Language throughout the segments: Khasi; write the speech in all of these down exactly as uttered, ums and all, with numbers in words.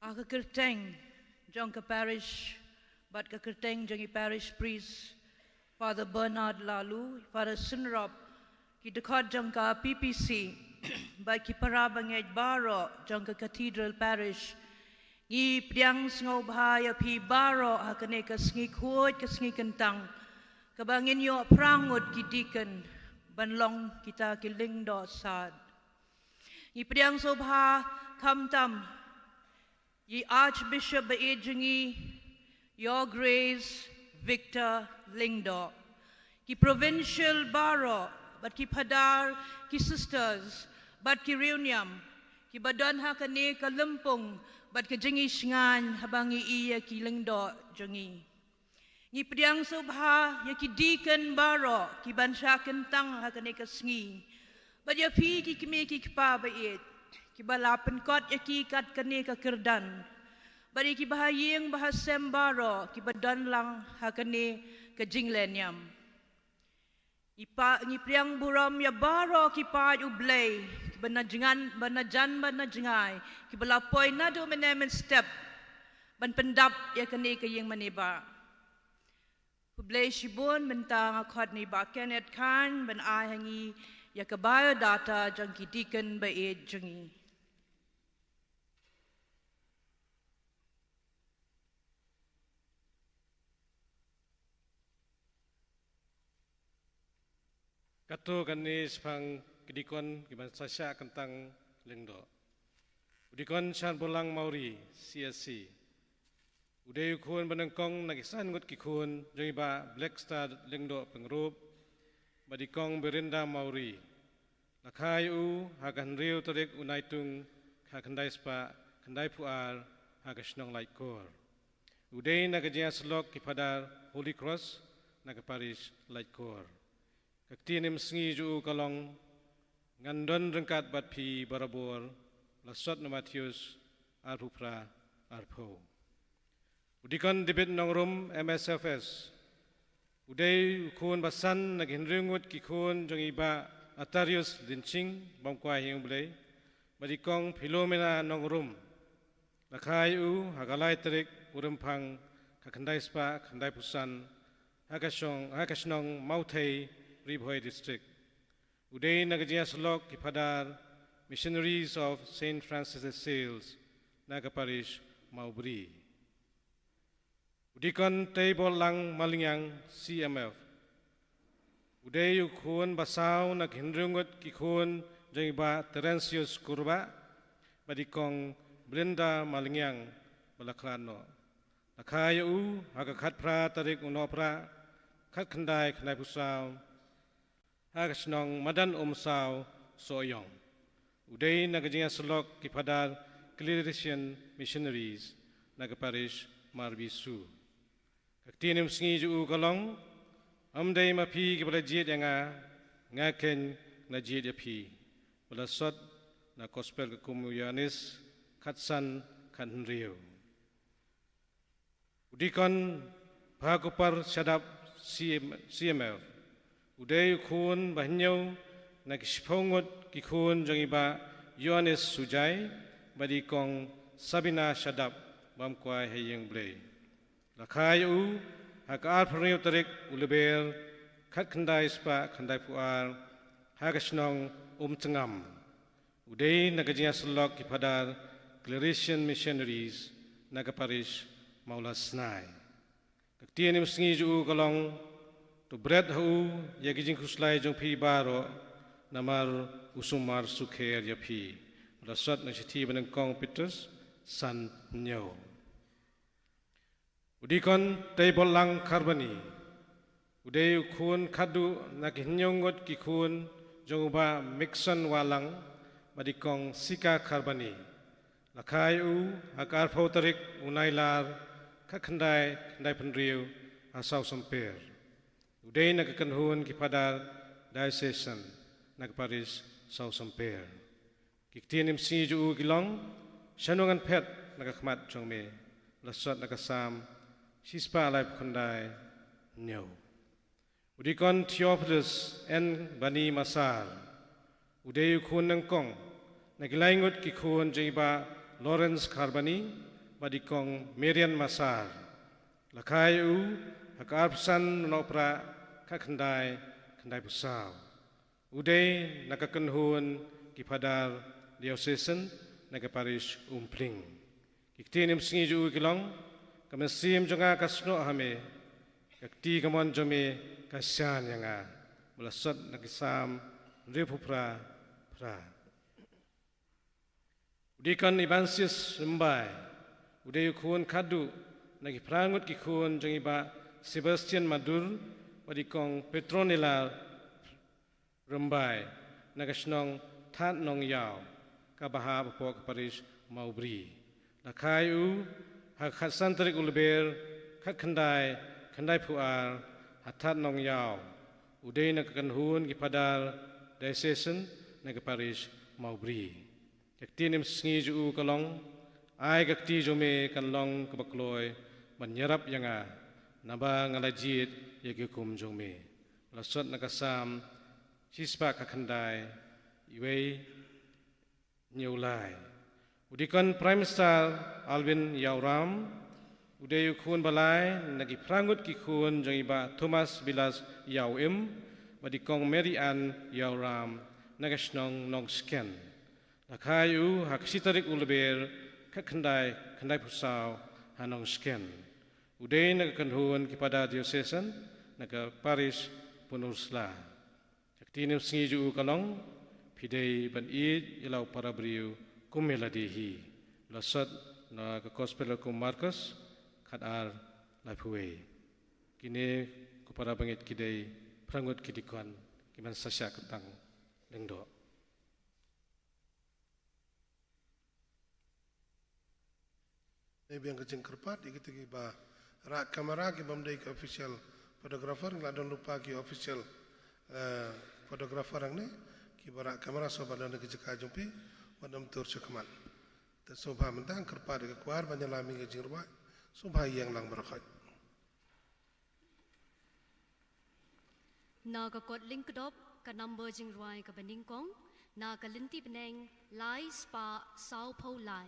Ha ka kyrteng jong ka parish bad ka kyrteng jong i parish priest, Father Bernard Laloo, Father Synrop, ki dkhot jong ka P P C bad ki para bangeit baroh jong ka Cathedral Parish, ngi pdiang sngewbha ïa phi baroh ha kane ka sngi khuid ka sngi kyntang kaba ngin ïoh phra ngut ki deacon ban long kita ki lyngdoh sad. Ngi pdiang sngewbha khamtam ïa i Archbishop ba-ïeit jong ngi, Your Grace Victor Lyngdoh, ki provincial baroh bad ki phadar, ki sisters bad ki riewniam kiba don ha kane ka lympung bad ka jingïashngaiñ haba ngi ïa ki lyngdoh jong ngi. Ngi pdiang sngewbha ïa ki deacon baroh ki ban shah kyntang ha kane ka sngi, bad ïa phi ki kmie ki kpa ba-ïeit kiba la pynkot ïa ki kat kane ka kyrdan, bad ïa ki bahaïing bahasem baroh kiba don lang ha kane ka jinglehniam. Ngi pdiang burom ïa baroh ki paid U Blei kiba na jngan, ba na jan, ba na jngai, kiba la poi naduh mynne mynstep ban pyndap ïa kane ka ïing mane ba. Khublei shibun. Mynta nga khot ïa i Bah Kenneth Khan ban ai ha ngi ïa ka biodata jong ki deacon ba-ïeit jong ngi. Katto katne shaphang ki deacon kiban sa shah kyntang lyngdoh. U deacon Shanbullang Mawrie, C S C. U dei u khun ba nyngkong na ki san ngut ki khun jong i Bah Blackstar Lyngdoh Pyngrope bad i Kong Birinda Mawrie. La kha ïa u ha ka hynriew tarik u Naitung, khatkhyndai spah khyndaiphew ar, ha ka shnong Laitkor. U dei na ka jingïasyllok ki phadar Holy Cross na ka parish Laitkor. Ka ktien ïam sngi jong u ka long: Ngan don ryngkat bad phi barabor. La sot na Mathaios arphew phra, arphew. U deacon David Nongrum, M S F S. U dei u khun ba san na ki hynriew ngut ki khun jong i Bah Atarius Lynching, bam kwai ha ïing U Blei, bad i Kong Philomena Nongrum. La kha ïa u ha ka lai tarik u Rymphang, khatkhyndai spah khyndaiphew san, ha ka shnong, ha ka shnong Mawthei, Ri Bhoi District. U dei na ka jingïasyllok ki phadar Missionaries of Saint Francis de Sales na ka parish Mawbri. U deacon Teibollang Malngiang, C M F. U dei u khun ba saw na ki hynriew ngut ki khun jong i Bah Terentius Kurbah bad i Kong Blinda Malngiang ba la khlad noh. La kha ïa u ha ka khatphra tarik u Nohprah, khatkhyndai khyndaiphew saw, ha ka shnong Madan Umsaw, Sohiong. U dei na ka jingïasyllok ki phadar Claretian Missionaries na ka parish Marbisu. Ka ktien ïam sngi jong u ka long: Ym dei ma phi kiba la jied ïa nga, nga keiñ la jied ïa phi. Ba la sot na Gospel katkum u Ïoannis khatsan, khathynriew. U deacon Bhakupar Shadap, C M, C M F. U dei u khun ba hynñiew na ki shiphew ngut ki khun jong i Bah Ïoannis Sujai bad i Kong Sabina Shadap, bam kwai ha ïing Blei. La kha ïa u ha ka arphew hynriew tarik u Lber, khatkhyndai spah khyndaiphew ar, ha ka shnong Umtngam. U dei na ka jingïasyllok ki phadar Claretian Missionaries na ka parish Mawlasnai. Ka ktien ïam sngi jong u ka long: To bret ha u ïa ki jingkhuslai jong phi baroh, namar u sumar sukher ïa phi. Ba la sot na ka shithi ba nyngkong Petros san, hynñiew. U deacon Teibollang Kharbani. U dei u khun khatduh na ki hynñiew ngut ki khun jong u Bah Mixon Wahlang bad i Kong Sika Kharbani. La kha ïa u ha ka arphew tarik u Nailar, khatkhyndai khyndaiphew hynriew, ha Sawsymper. U dei na ka kynhun ki phadar diocesan na ka parish Sawsymper. Ki ktien ïam sngi jong u ki long: Shano ngan phet na ka khmat jong me. La sot na ka Salm shispah laiphew khyndai, hynñiew. U deacon Theophilus N Bani Masar. U dei u khun nyngkong na ki lai ngut ki khun jong i Bah Lawrence Kharbani bad i Kong Marian Masar. La kha ïa u ha ka arphew san u Nohprah khatkhyndai khyndaiphew saw. U dei na ka kynhun ki Phadar Diocesan na ka Parish Umpling. Ki ktien ym sngi jong u ki long: Ka mynsiem jong nga ka snoh ha me, ka kti kamon jong me ka shan ïa nga. Ba la sot na ki Salm hynriewphew phra, phra. U Deacon Evansius Rymbai, u dei u khun khatduh na ki phra ngut ki khun jong i Bah Sebastian Madur bad i Kong Petronila Rymbai, na ka shnong Thadnongïaw, kaba hap hapoh ka Parish Mawbri. La kha ïa u ha ka khatsan tarik u Lber khatkhyndai khyndaiphew ar ha Thadnongïaw. U dei na ka kynhun ki Phadar Diocesan na ka Parish Mawbri. Ka ktien ym sngi jong u ka long: Ai ka kti jong me kan long kaba kloi ban ïarap ïa nga, naba nga la jied ïa ki hukum jong me. La sot na ka Salm shispah khatkhyndai, wei hynñiewlai. U Deacon Prime Minister Alvin Ïawram, u dei u khun ba lai na ki phra ngut ki khun jong i Bah Thomas Bilas Ïawim bad i Kong Mary Ann Ïawram, na ka shnong Nongshken. La kha ïa u ha ka shi tarik u Lber khatkhyndai khyndaiphew saw ha Nongshken. U dei na ka kynhun ki Phadar Diocesan na ka Parish Pynursla. Ka ktien ym sngi jong u ka long: Phi dei ban ïeit ïa la u para briew kum ïa lade hi. La sot na ka Gospel kum u Markos khatar laiphew wei. Kine, ko para bangeit, ki dei phra ngut ki deacon kiban sa shah kyrteng lyngdoh. Dei biang ka jingkyrpad ïa kita kiba rah kamera, kibym dei ki official photographer. Ngi la don lypa ki official, eh, photographer hangne, kiba rah kamera, sngewbha don ha ki jaka jong phi, wat nym tur sha khmat. Te sngewbha mynta ngi kyrpad ïa ka choir ban ïalam ïa ka jingrwai. Sngewbha ïeng lang baroh khoit. Na ka kot lyngkdop, ka number jingrwai kaba nyngkong, na ka lynti bneng lai spah sawphew lai.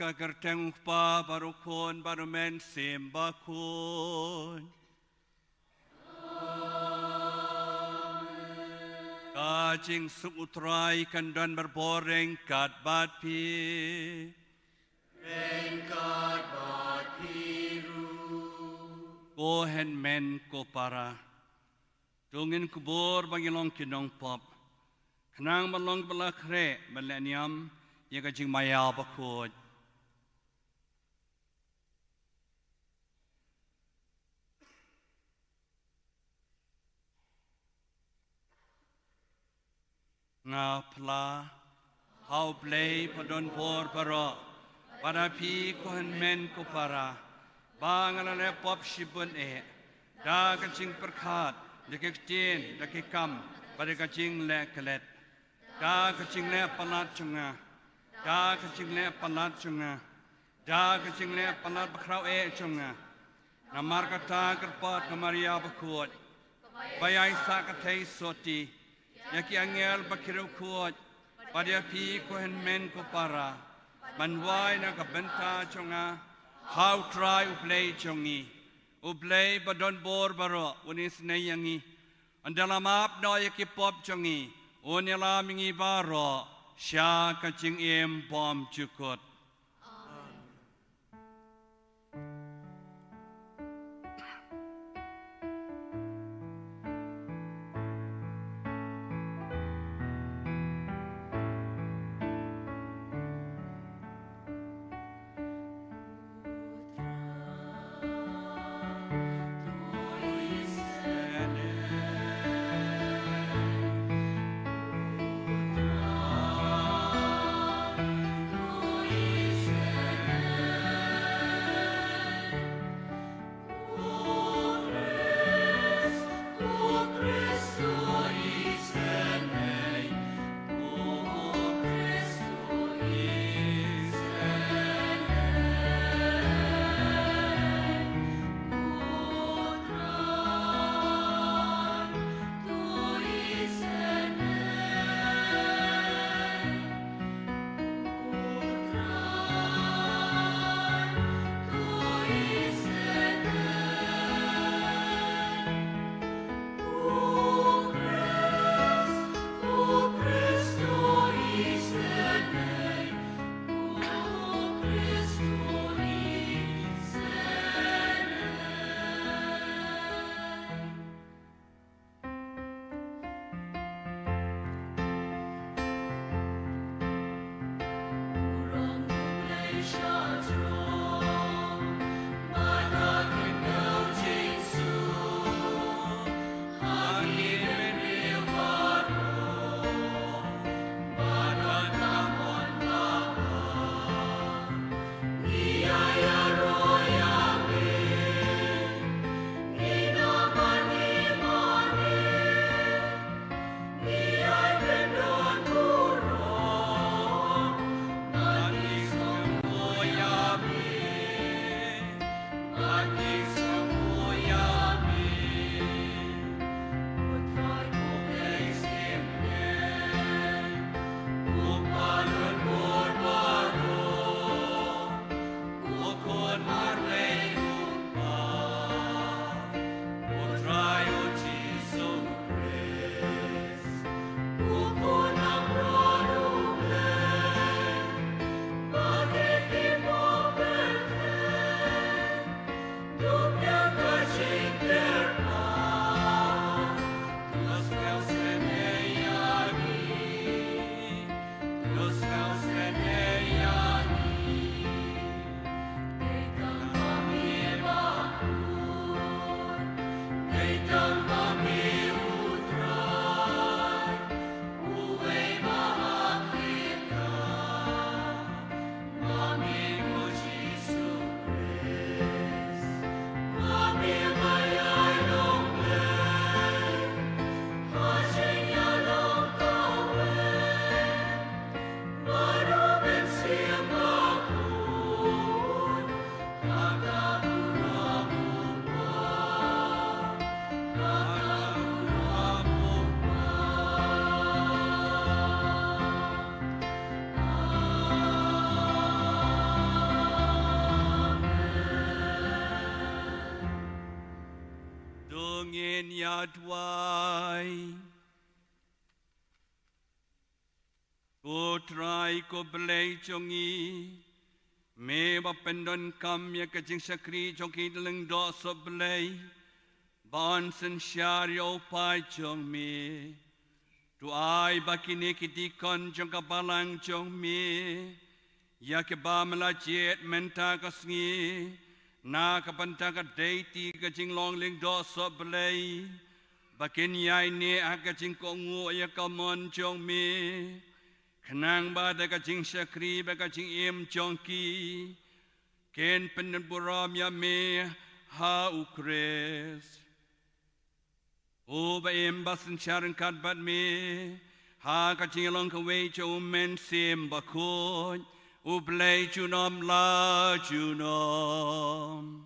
Ka kyrteng U Kpa bad U Khun bad U Mynsiem Bakhuid. Ka jingsuk U Trai kan don barabor ryngkat bad phi. Ryngkat bad phi ruh. Ko hynmen ko para, to ngin kubur ba ngi long ki nongpop, khnang ban long kiba la khreh ban leh niam ïa ka jingmaïa bakhuid. Nga phla ha U Blei badonbor baroh, bad ha phi ko hynmen ko para, ba nga la leh pop shibun eh, da ka jingpyrkhat, da ki ktien, da ki kam, bad da ka jingleh klet, da ka jingleh palat jong nga, da ka jingleh palat jong nga, da ka jingleh palat bakhraw eh jong nga. Namar kata, kyrpad ka Maria bakhuid, ba ïai sah kynthei sotti ïa ki angel bad ki riewkhuid, bad ïa phi ko hynmen ko para, ban wai na ka bynta jong nga ha U Trai U Blei jong ngi. U Blei badonbor baroh un isynei ïa ngi, un da la map noh ïa ki pop jong ngi, un ïalam ïa ngi baroh sha ka jingim bymjukut. Ngin ïa duwai. Ko Trai ko Blei jong ngi, me ba pyndonkam ïa ka jingshakri jong ki lyngdoh sohblei ban synshar ïa u paid jong me. To ai ba kine ki dikon jong ka balang jong me, ïa kiba me la jied mynta ka sngi, na ka bynta ka dei ti ka jinglong lyngdoh sohblei, ba kin ïaineh ha ka jingkohnguh ïa ka mon jong me, khnang ba da ka jingshakri bad ka jingim jong ki, kin pynburom ïa me ha u Khrist. Uba im bad synshar ryngkat bad me, ha ka jinglong kawei jong u Mynsiem Bakhuid, U Blei junom la junom.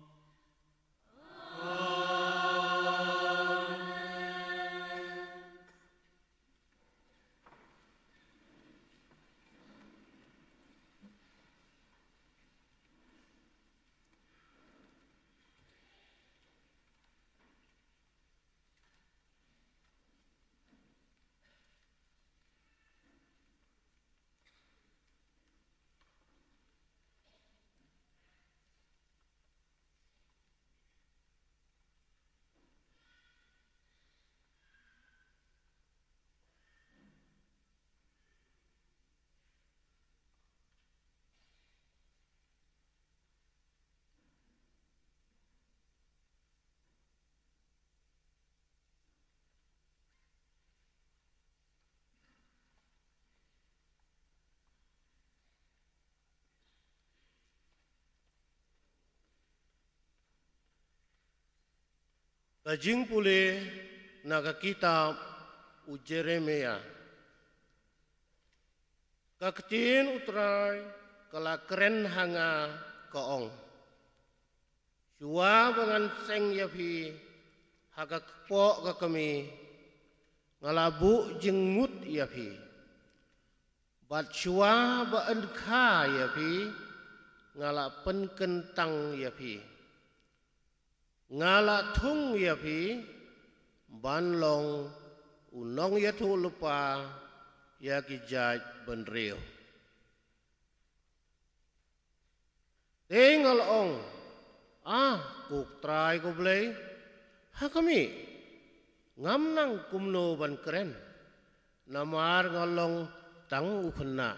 Ka jingpule na ka kitab u Jeremiah. Ka ktien u Trai ka la kren ha nga, ka ong: Shuwa ba ngan seng ïa phi ha ka kpoh ka kmie, nga la buh jingmut ïa phi. Bad shuwa ba yn kha ïa phi, nga la pynkyntang ïa phi. Nga la thung ïa phi ban long u nongïathuhlypa ïa ki jaitbynriew. Te nga la ong: A ko Trai ko Blei, ha khmih, ngam nang kumno ban kren, namar nga long tang u khynnah.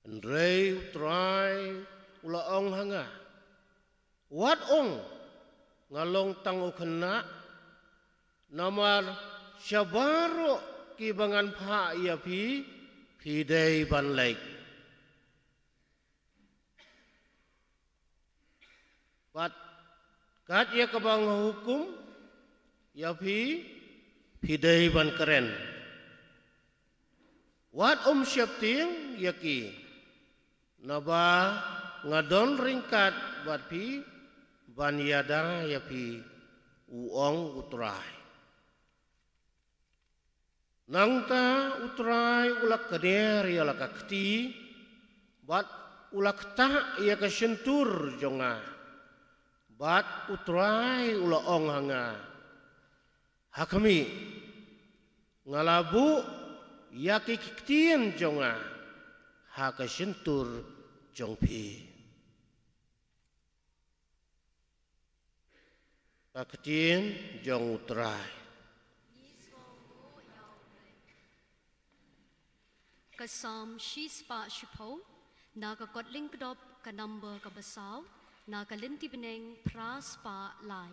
Hynrei u Trai u la ong ha nga: Wat ong nga long tang u khynnah, namar sha baroh kiba ngan phah ïa phi, phi dei ban leit. Bad kat ïa kaba nga hukum ïa phi, phi dei ban kren. Wat ym sheptieng ïa ki, naba nga don ryngkat bad phi ban ïada ïa phi, u ong u Trai. Nangta u Trai u la kner ïa la ka kti, bad u la ktah ïa ka shyntur jong nga. Bad u Trai u la ong ha nga: Ha khmih, nga la buh ïa ki ktien jong nga ha ka shyntur jong phi. Ka ktien jong u Trai. Ka Salm shispah shiphew, na ka kot lyngkdop ka number kaba saw, na ka lynti bneng phra spah lai.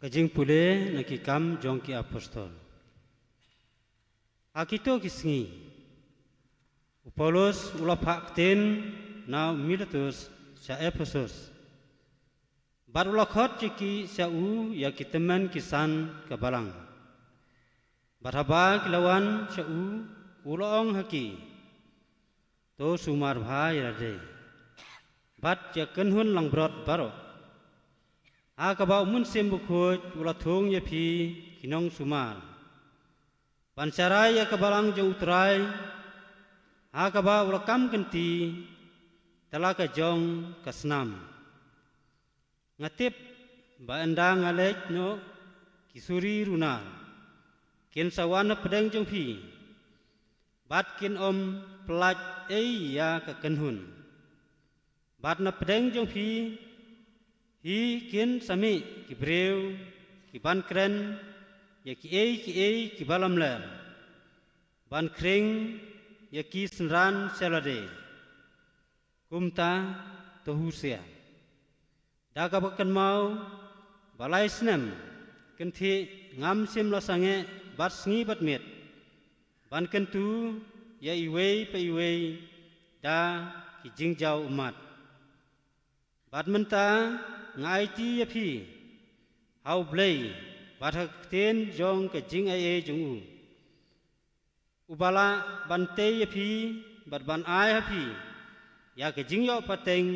Ka jingpule na ki Kam jong ki Apostol. Ha kito ki sngi, u Paulus u la phah ktien na u Miletus sha Ephesus, bad u la khot ïa ki sha u ïa ki tymmen ki san ka balang. Bad haba ki la wan sha u, u la ong ha ki, to sumar bha ïa lade bad ïa ka kynhun langbrot baroh, ha kaba u Mynsiem Bakhuid u la thung ïa phi ki nongsumar, ban sharai ïa ka balang jong u Trai, ha kaba u la kam kynti tala ka jong ka snam. Nga tip ba ynda nga leit noh, ki suri runar kin sa wan hapdeng jong phi, bad kin ym pyllait ei ïa ka kynhun. Bad napdeng jong phi hi kin sa mih ki briew ki ban kren ïa kiei kiei kiba lamler, ban khring ïa ki synran sha lade. Kumta, to husiar da kaba kynmaw ba lai snem kynthih ngam shym la sangeh bad sngi bad miet, ban kyntu ïa iwei pa iwei da ki jingjaw ummat. Bad mynta nga aiti ïa phi ha U Blei bad ha ka ktien jong ka jingaiei jong u, uba lah ban tei ïa phi bad ban ai ha phi ïa ka jingïoh pateng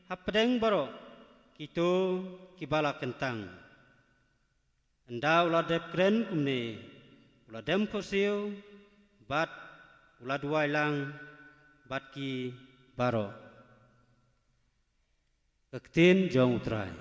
hapdeng baroh kito kiba la kyntang. Ynda u la dep kren kumne, u la dem khohsiew bad u la duwai lang bad ki baroh. Ka ktien jong U Trai.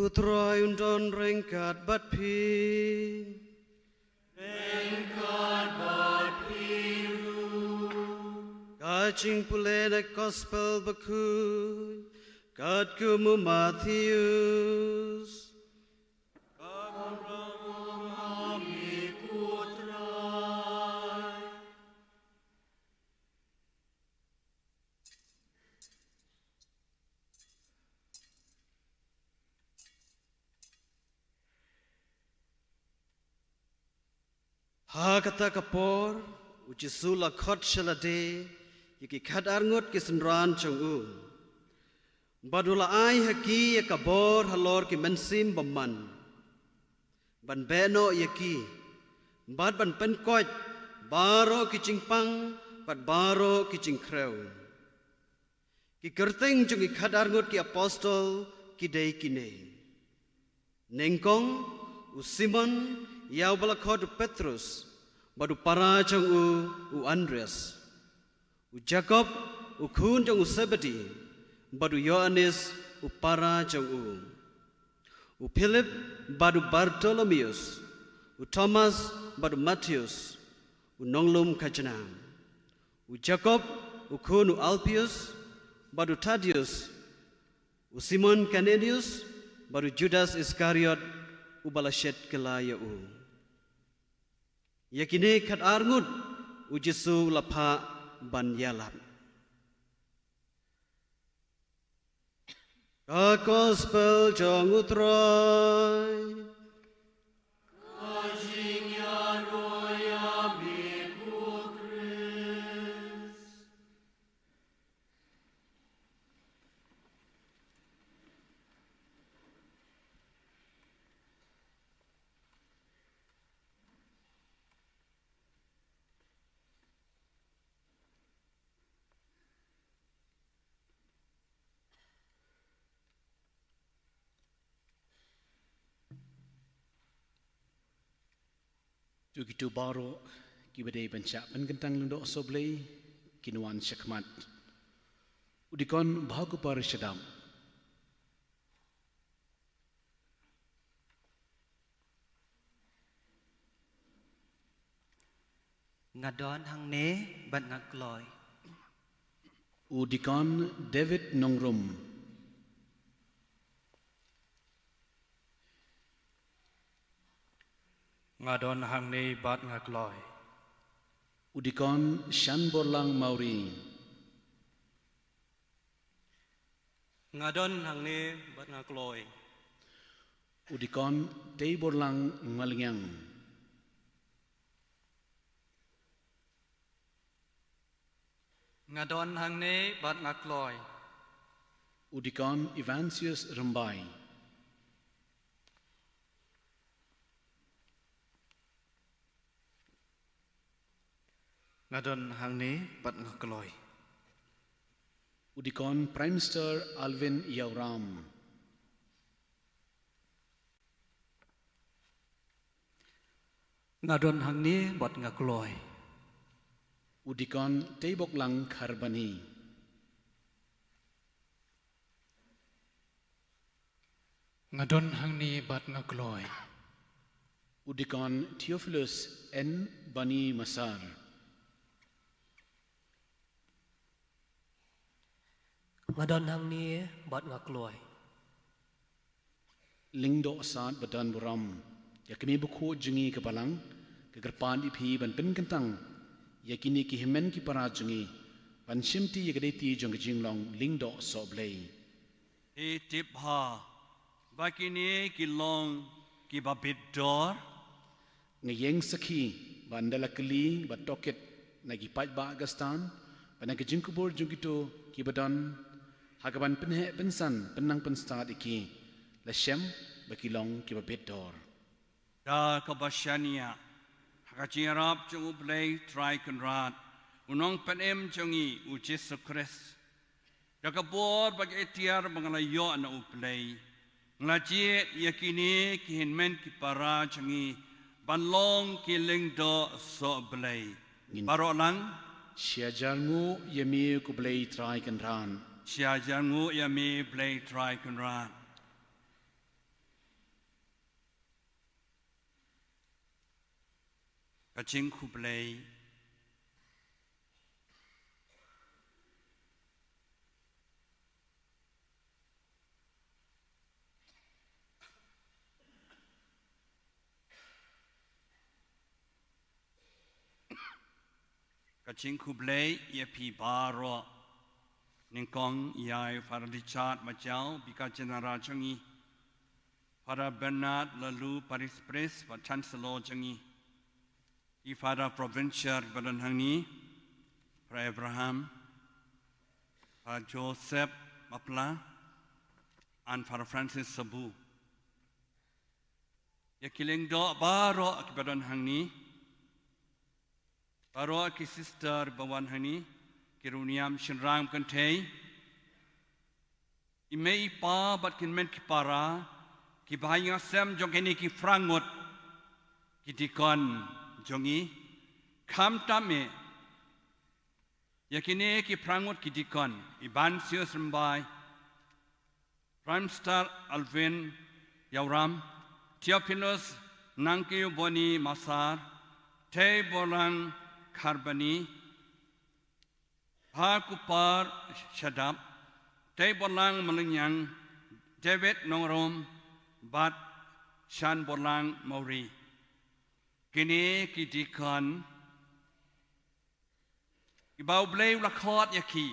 U Trai un don ryngkat bad phi. Ryngkat bad phi ruh. Ka jingpule na Gospel Bakhuid katkum u Mathaios. Ka kyrpad ïa phi, ko Trai. Ha kata ka por, u Jisu u la khot sha lade ïa ki khatar ngut ki synran jong u, bad u la ai ha ki ïa ka bor halor ki mynsiem bymman, ban beh noh ïa ki, bad ban pynkoit baroh ki jingpang bad baroh ki jingkhrew. Ki kyrteng jong ki khatar ngut ki apostol ki dei kine: nyngkong, u Simon, ïa uba la khot u Petros, bad u para jong u, u Andreas; u Jakob, u khun jong u Sebedi, bad u Ïoannis u para jong u, u Philip bad u Bartholomeus, u Thomas bad u Mathaios u nonglum khajna, u Jakob u khun u Alpheus bad u Thaddeus, u Simon Kananius bad u Judas Iskariot uba la shet kylla ïa u. Ïa kine khatar ngut u Jisu u la phah ban ïalap. Ka Gospel jong u Trai. To kito baroh kiba dei ban shah pynkyntang lyngdoh sohblei, kin wan shakhmat. U dikon bha ko para shadap. Nga don hangne bad nga kloi. U dikon David Nongrum. Nga don hangne bad nga kloi. U dikon Shanborlang Mawrie. Nga don hangne bad nga kloi. U dikon Teiborlang Malngiang. Nga don hangne bad nga kloi. U dikon Evansius Rymbai. Nga don hangne bad nga kloi. U dikon Prime Minister Alvin Ïawram. Nga don hangne bad nga kloi. U dikon Teiboklang Kharbani. Nga don hangne bad nga kloi. U dikon Theophilus N Bani Masar. Nga don hangne bad nga kloi. Lyngdoh Saad ba don burom, ïa ka Kmie bakhuid jong ngi ka Balang ka kyrpad ïa phi ban pynkyntang ïa kine ki hynmen ki para jong ngi ban shimti ïa ka dei ti jong ka jinglong lyngdoh sohblei. Phi tip bha ba kine ki long kiba bit dor. Nga ïeng sakhi ba ynda la kylli bad tohkit na ki paidbah Khristan bad na ka jingkubur jong kito kiba don ha kaban pynheh pynsan pynnang pynstad ïa ki, la shem ba ki long kiba bit dor. Da kaba shaniah ha ka jingïarap jong U Blei Trai Kynrad, U Nongpynim jong ngi U Jisu Khrist, da ka bor bad ka iktiar ba nga la ïoh na U Blei, nga la jied ïa kine ki hynmen ki para jong ngi ban long ki lyngdoh sohblei. Ngin baroh lang. Shi hajar nguh ïa me ko Blei Trai Kynrad. Shi hajar nguh ïa me Blei Trai Kynrad. Ka jingkhublei. Ka jingkhublei ïa phi baroh. Nyngkong ïa i Father Richard Majaw, Vicar General jong ngi, Father Bernard Laloo, Parish Priest bad Chancellor jong ngi, i Father Provincial ba don hangne, Father Abraham, Father Joseph Mapla, and Father Francis Sabu. Ïa ki lyngdoh baroh kiba don hangne, baroh ki sister ba wan hangne, ki riewniam shynrang kynthei, i mei i pa bad ki hynmen ki para, ki bahaïing hasem jong kine ki phra ngut ki dikon jong ngi, khamtam eh ïa kine ki phra ngut ki dikon, i Bansius Rymbai, Prime Minister Alvin Yauram, Theophilus Nangkiew Bony Masar, Tei Borlang Kharbani, Pha Kupar Shadap, Tei Borlang Malinyang, David Nongrum, bad Shan Borlang Mawrie. Kine ki deacon, kiba U Blei u la khot ïa ki,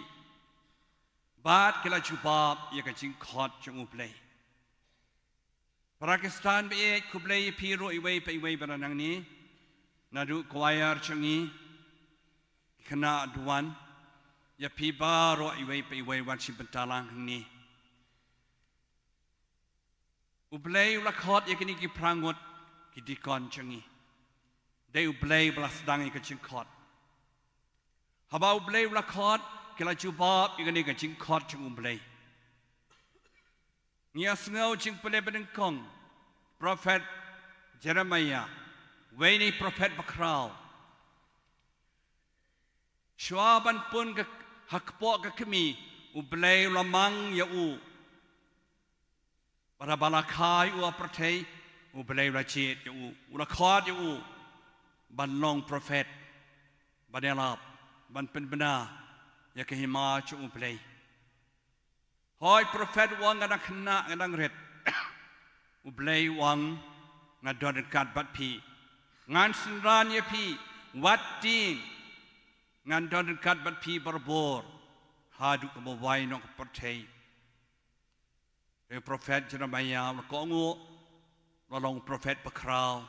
bad ki la jubab ïa ka jingkhot jong U Blei. Para Khristan ba ïeit, khublei ïa phi ruh iwei pa iwei ba don hangne. Naduh choir jong ngi, ki khynnah duwan, ïa phi baroh iwei pa iwei wan shim bynta lang hangne. U Blei u la khot ïa kine ki phra ngut ki deacon jong ngi. Dei U Blei ba la sdang ïa ka jingkhot. Haba U Blei u la khot, ki la jubab ïa kane ka jingkhot jong U Blei. Ngi ïa sngew jingpule ba nyngkong, prophet Jeremiah, wei na ki prophet bakhraw. Shuwa ban pun ka, ha kpoh ka kmie, U Blei u la mang ïa u. Bad haba la kha ïa u ha pyrthei, U Blei u la jied ïa u, u la khot ïa u ban long prophet, ban ïalap, ban pynbna ïa ka hima jong U Blei. Hooid, prophet u ong, nga dang khynnah, nga dang rit. U Blei u ong, nga don ryngkat bad phi. Ngan synran ïa phi, wat tieng. Ngan don ryngkat bad phi barabor haduh kaba wai noh ka pyrthei. Te u prophet Jeremiah u la kohnguh, u la long prophet bakhraw,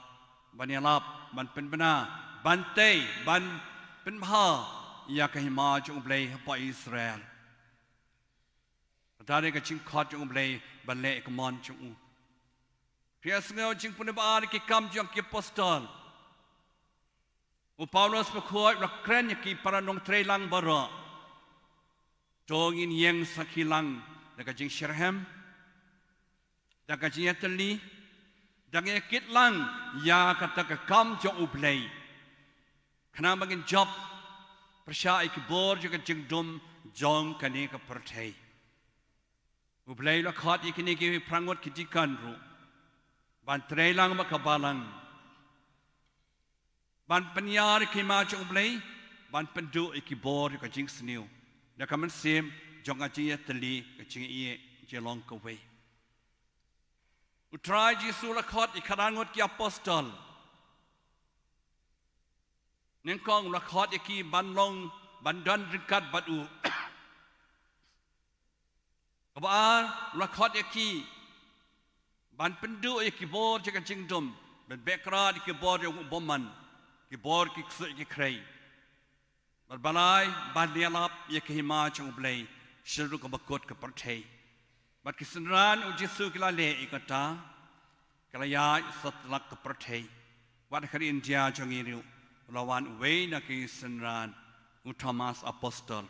ban ïalap, ban pynbna, ban tei, ban pynbha ïa ka hima jong U Blei hapoh Israel. Kata dei ka jingkhot jong U Blei ban leh ïa ka mon jong u. Phi ïa sngew jingpule ba ar, Ki Kam jong ki Apostol. U Paulus bakhuid u la kren ïa ki para nongtrei lang baroh. To ngin ïeng sakhi lang da ka jingshitrhem, da ka jingïatylli, da ka jingïakit lang ïa kata ka kam jong U Blei. Khnang ba ngin jop pyrshah ïa ki bor jong ka jingdum jong kane ka pyrthei. U Blei u la khot ïa kine ki phra ngut ki deacon ruh ban trei lang bad ka balang, ban pynïar ïa ka hima jong U Blei, ban pynduh ïa ki bor jong ka jingsniew da ka mynsiem jong ka jingïatylli, ka jingïeit, jinglong kawei. U Trai Jisu u la khot ïa ki khadar ngut ki apostol. Nyngkong u la khot ïa ki ban long, ban don ryngkat bad u. Kaba ar, u la khot ïa ki ban pynduh ïa ki bor jong ka jingdum, ban beh krad ïa ki bor jong u bymman, ki bor ki ksuid ki khrei. Bad ba lai, ban ïalap ïa ka hima jong U Blei sha ruh kaba kut ka pyrthei. Bad ki synran u Jisu ki la leh ïa kata, ki la ïaid satlak ka pyrthei. Wat ha ka ri India jong ngi ruh, u la wan uwei na ki synran, u Thomas Apostol.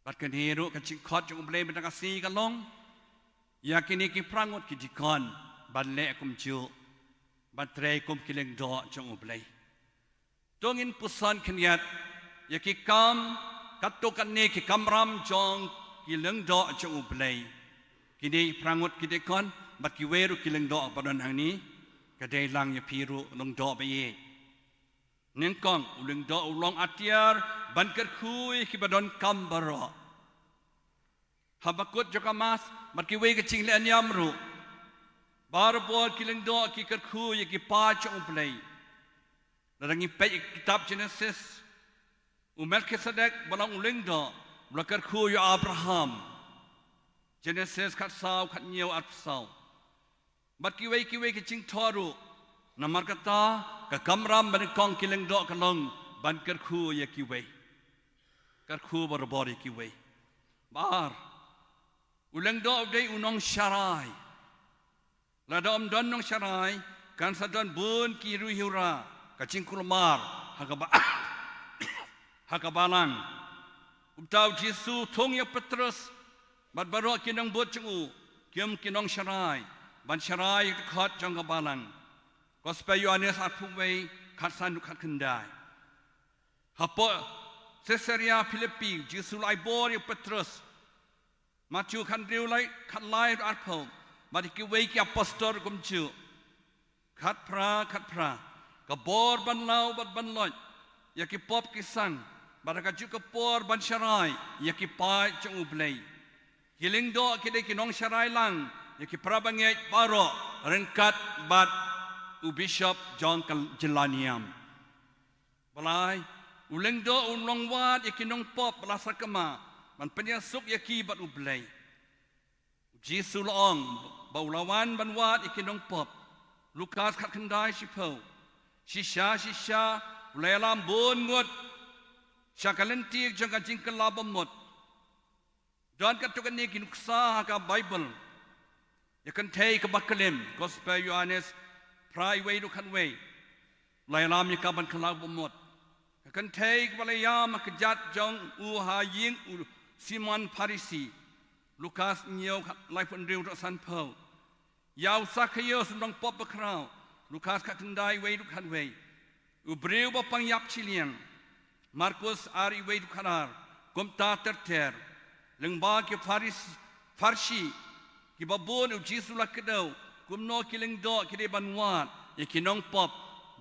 Bad kane ruh ka jingkhot jong U Blei mynta ka sngi ka long ïa kine ki phra ngut ki deacon ban leh kumjuh, ban trei kum ki lyngdoh jong U Blei. To ngin puson khyndiat ïa ki kam, katto katne ki kamram jong ki lyngdoh jong U Blei. Kine phra ngut ki deacon bad kiwei ruh ki lyngdoh ba don hangne, ka dei lang ïa phi ruh lyngdoh ba ïeit. Nyngkong, u lyngdoh u long atiar ban kyrkhu ïa kiba donkam baroh. Haba kut jong ka Mass bad kiwei ki jingleh niam ruh, barabor ki lyngdoh ki kyrkhu ïa ki paid jong U Blei. Lada ngi peit ïa ka kitab Genesis, u Melkisedek ba long u lyngdoh u la kyrkhu ïa u Abraham. Genesis khatsaw, khathynñiew, arphew saw. Bad kiwei kiwei ki jingthoh ruh, namar kata ka kamram ba nyngkong ki lyngdoh ka long ban kyrkhu ïa kiwei. Kyrkhu barabor ïa kiwei. Ba ar, u lyngdoh u dei u nongsharai. Lada ym don nongsharai, kan sa don bun ki riewhura, ka jingkulmar ha kaba, ha ka balang. Kumta u Jisu u thung ïa u Petros bad baroh ki nongbud jong u kum ki nongsharai ban sharai ïa ka dkhot jong ka balang. Gospel Ïoannis arphew wei, khatsan haduh khatkhyndai. Hapoh Caesarea Philippi, u Jisu u la ai bor ïa u Petros Matthew khathynriew lai, khatlai arphew. Bad ïa kiwei ki apostol kumjuh. Khatphra, khatphra. Ka bor ban law bad ban loit ïa ki pop ki sang, bad ha kajuh ka por ban sharai ïa ki paid jong U Blei. Ki lyngdoh ki dei ki nongsharai lang ïa ki parabangeit baroh ryngkat bad u bishop jong ka jylla niam. Balei? U lyngdoh u long wad ïa ki nongpop ba la sakma ban pynïasuk ïa ki bad U Blei. U Jisu u la ong ba u la wan ban wad ïa ki nongpop. Lukas khatkhyndai shiphew. Shisha, shisha, u la ïalam bun ngut sha ka lynti jong ka jingkylla bamut. Don katto katne ki nuksa ha ka Baibl. Ïa ka kynthei kaba klim, Gospel Ïoannis phra, wei haduh khatwei. La ïalam ïa ka ban kylla bamut. Ka kynthei kaba la ïam ha ka kjat jong u ha ïing u Simon Pharisi. Lukas hynñiew, laiphew hynriew haduh sanphew. Ïa u Sakhaios u nongpop bakhraw. Lukas khatkhyndai, wei haduh khatwei. U briew ba pang ïap shiliang. Markus ar, wei haduh khatar. Kumta ter ter. Lyngba ki Pharis-, Pharsi kiba bun u Jisu u la kdew kumno ki lyngdoh ki dei ban wad ïa ki nongpop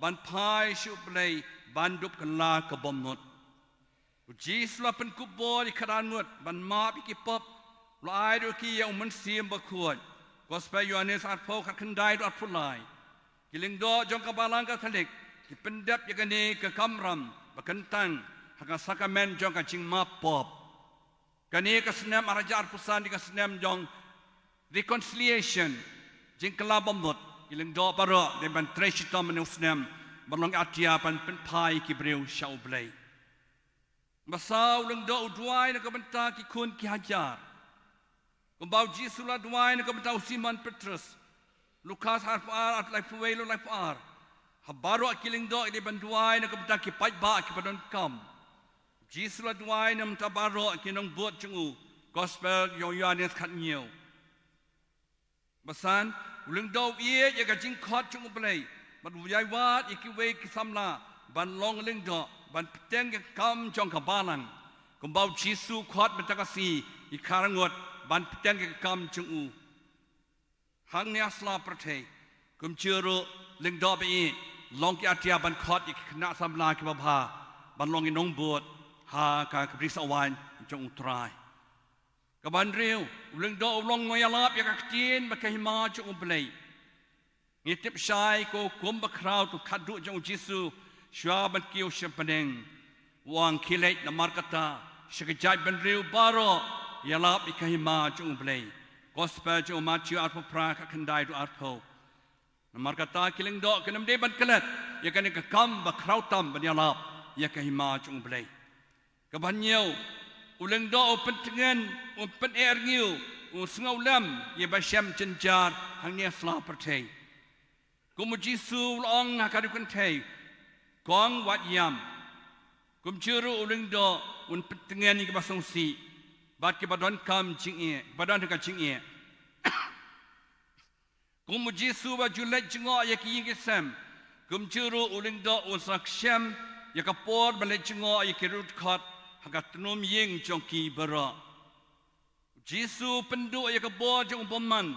ban phai sha U Blei ban dup kylla ka bamut. U Jisu u la pynkup bor ïa ki khadar ngut ban map ïa ki pop. U la ai ruh ïa ki ïa U Mynsiem Bakhuid. Gospel Ïoannis arphew, khatkhyndai haduh arphew lai. Ki lyngdoh jong ka Balang Katholik ki pyndep ïa kane ka kamram ba kyntang ha ka sakramen jong ka jingmap pop. Kane ka snem ar hajar arphew san dei ka snem jong reconciliation, jingkylla bamut. Ki lyngdoh baroh dei ban trei shitom mynne u snem ban long atiar ban pynphai ki briew sha U Blei. Ba saw, u lyngdoh u duwai na ka bynta ki khun ki hajar. Kumba u Jisu u la duwai na ka bynta u Simon Petrus. Lukas arphew ar, laiphew wei haduh laiphew ar. Ha baroh ki lyngdoh ki dei ban duwai na ka bynta ki paidbah kiba donkam. U Jisu u la duwai na ka bynta baroh ki nongbud jong u. Gospel jong u Ïoannis khathynñiew. Ba san, u lyngdoh u ïeit ïa ka jingkhot jong U Blei bad u ïai wad ïa kiwei ki samla ban long lyngdoh ban bteng ïa ka kam jong ka Balang. Kumba u Jisu u khot mynta ka sngi ïa ki khadar ngut ban bteng ïa ka kam jong u. Hangne ha sla pyrthei, kumjuh ruh lyngdoh ba ïeit, long ki atiar ban khot ïa ki khynnah samla kiba bha ban long ki nongbud ha ka bri sawaiñ jong U Trai. Kaba hynriew, u lyngdoh u long nongïalap ïa ka ktien bad ka hima jong U Blei. Ngi tip shai ka hukum bakhraw kaba khatduh jong u Jisu shuwa ban kiew sha bneng. U ong, khie leit namar kata sha ki jaitbynriew baroh, ïalap ïa ka hima jong U Blei. Gospel jong u Mathaios arphew phra, khatkhyndai haduh arphew. Namar kata ki lyngdoh kin ym dei ban klet ïa kane ka kam bakhraw tam ban ïalap ïa ka hima jong U Blei. Kaba hynñiew, u lyngdoh u pyntngen, u pyneh rngiew, u sngewlem ïa ba shem jynjar hangne ha sla pyrthei. Kum u Jisu u la ong ha ka riewkynthei, kong, wat ïam. Kumjuh ruh u lyngdoh un pyntngen ïa kiba sngewsih bad kiba donkam jingeh, kiba don ka jingeh. Kum u Jisu ba ju leit jngoh ïa ki ïing ki sem, kumjuh ruh u lyngdoh un sa shem ïa ka por ba leit jngoh ïa ki riewdkhot ha ka tnum ïing jong ki baroh. U Jisu u pynduh ïa ka bor jong u bymman.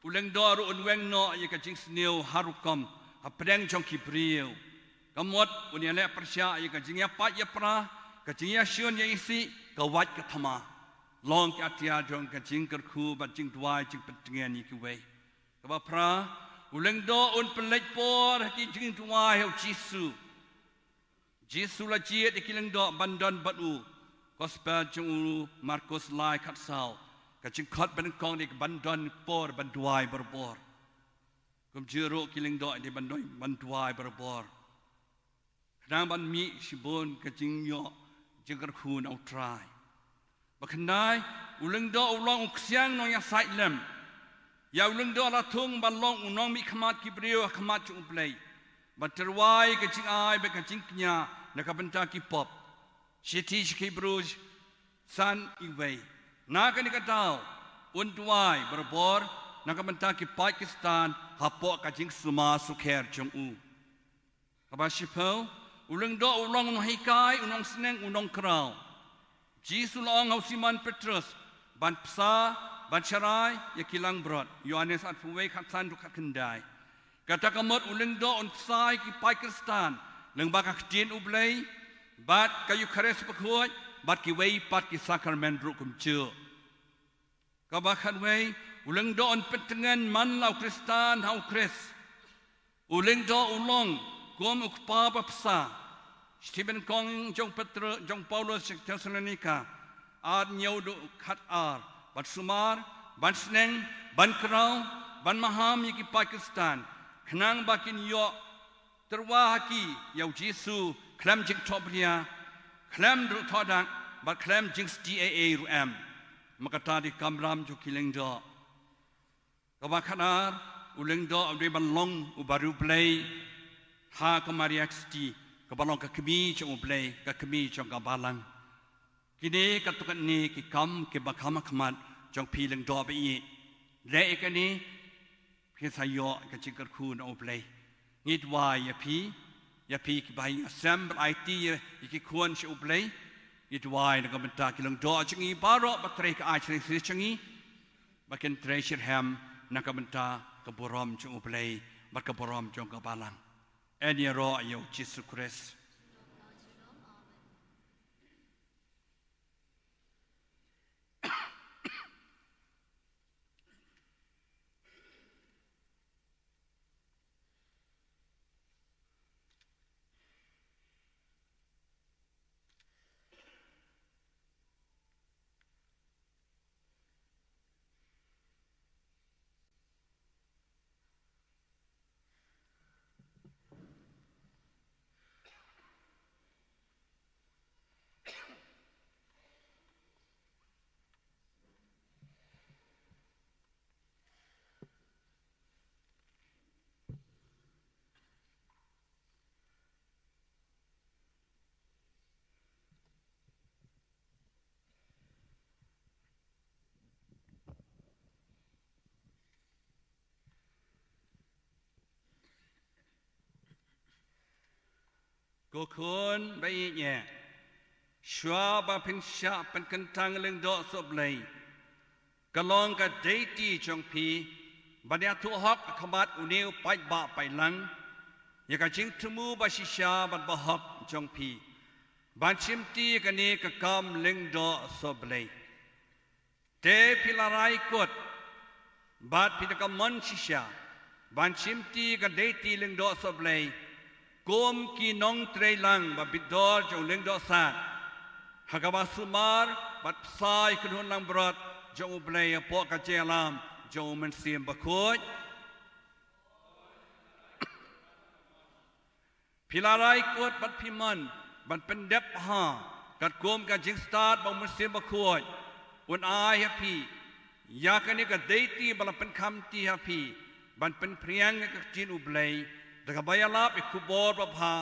U lyngdoh ruh un weng noh ïa ka jingsniew har rukom hapdeng jong ki briew. Ka mut un ïaleh pyrshah ïa ka jingïapait ïapra, ka jingïashun ïaisih, ka wait ka thma. Long ki atiar jong ka jingkyrkhu bad jingduwai, jingpyntngen ïa kiwei. Kaba phra, u lyngdoh un pynleit por ha ki jingduwai ha u Jisu. Jisu u la jied ïa ki lyngdoh ban don bad u. Gospel jong u Markus lai, khatsaw. Ka jingkhot banyngkong dei ban don por ban duwai barabor. Kumjuh ruh ki lyngdoh dei ban don ban duwai barabor. Khnang ban mih shibun ka jingïoh jingkyrkhu na u Trai. Ba khyndai, u lyngdoh u long u ksiang nongïasaid lem. Ïa u lyngdoh la thung ban long u nongmihkhmat ki briew ha khmat jong u Blei, ban tyrwa ïa ka jingai bad ka jingkñia na ka bynta ki pop. Shithi sha ki Hebru san, wei. Na kane ka daw un duwai barabor na ka bynta ki paid Khristan hapoh ka jingsumar sukher jong u. Kaba shiphew, u lyngdoh u long u nonghikai, u nongsneng, u nongkraw. Jisu u la ong ha u Simon Petrus, ban bsa, ban sharai ïa ki langbrot. Ïoannis arphew wei, khatsan haduh khatkhyndai. Kata ka mut u lyngdoh un bsa ïa ki paid khristan lyngba ka ktien U Blei bad ka Eukharist bakhuid bad kiwei pat ki sakramen ruh kumjuh. Kaba khatwei, u lyngdoh un pyntngen man la u khristan ha u Khrist. U lyngdoh u long kum u kpa ba bsa. Shithi nyngkong jong Petr-, jong Paulus sha ki Thessalonika, ar hynñiew haduh khatar, ban sumar, ban sneng, ban kraw, ban maham ïa ki paid khristan, khnang ba kin ïoh tyrwa ha ki ïa u Jisu khlem jingthohbria, khlem ruh thohdak, bad khlem jingstieh ei ei ruh em. Ma kata dei ka kamram jong ki lyngdoh. Kaba khatar, u lyngdoh u dei ban long u bariewblei ha ka Maria Theisotti, kaba long ka kmie jong U Blei, ka kmie jong ka Balang. Kine katto katne ki kam kiba kham ha khmat jong phi lyngdoh ba ïeit. Leh ïa kane, phin sa ïoh ka jingkyrkhu na U Blei. Ngi duwai ïa phi, ïa phi kiba ïashem bad aiti ïa, ïa ki khun sha U Blei. Ngi duwai na ka bynta ki lyngdoh jong ngi baroh ba trei ka aiñ shisha jong ngi, ba kin trei shitrhem na ka bynta ka burom jong U Blei bad ka burom jong ka Balang. Yn ïaroh ïa U Jisu Khrist. Ko khun ba ïeit, shuwa ba phin shah pynkyntang lyngdoh soh Blei, ka long ka deiti jong phi ban ïathuh hok ha khmat une u paidbah paidlang ïa ka jingthmu ba shisha bad ba hok jong phi ban shimti ïa kane ka kam lyngdoh soh Blei. Te phi la rai kut bad phi da ka mon shisha ban shimti ka deiti lyngdoh soh Blei kum ki nongtrei lang ba bit dor jong u lyngdoh sad, ha kaba sumar bad bsa ïa ki khun langbrot jong U Blei hapoh ka jingïalam jong U Mynsiem Bakhuid. Phi la rai kut bad phi mon ban pyndep bha katkum ka jingstad ba U Mynsiem Bakhuid un ai ha phi ïa kane ka deiti ba la pynkham kti ha phi ban pynphriang ïa ka ktien U Blei da kaba ïalap ïa ka khubor babha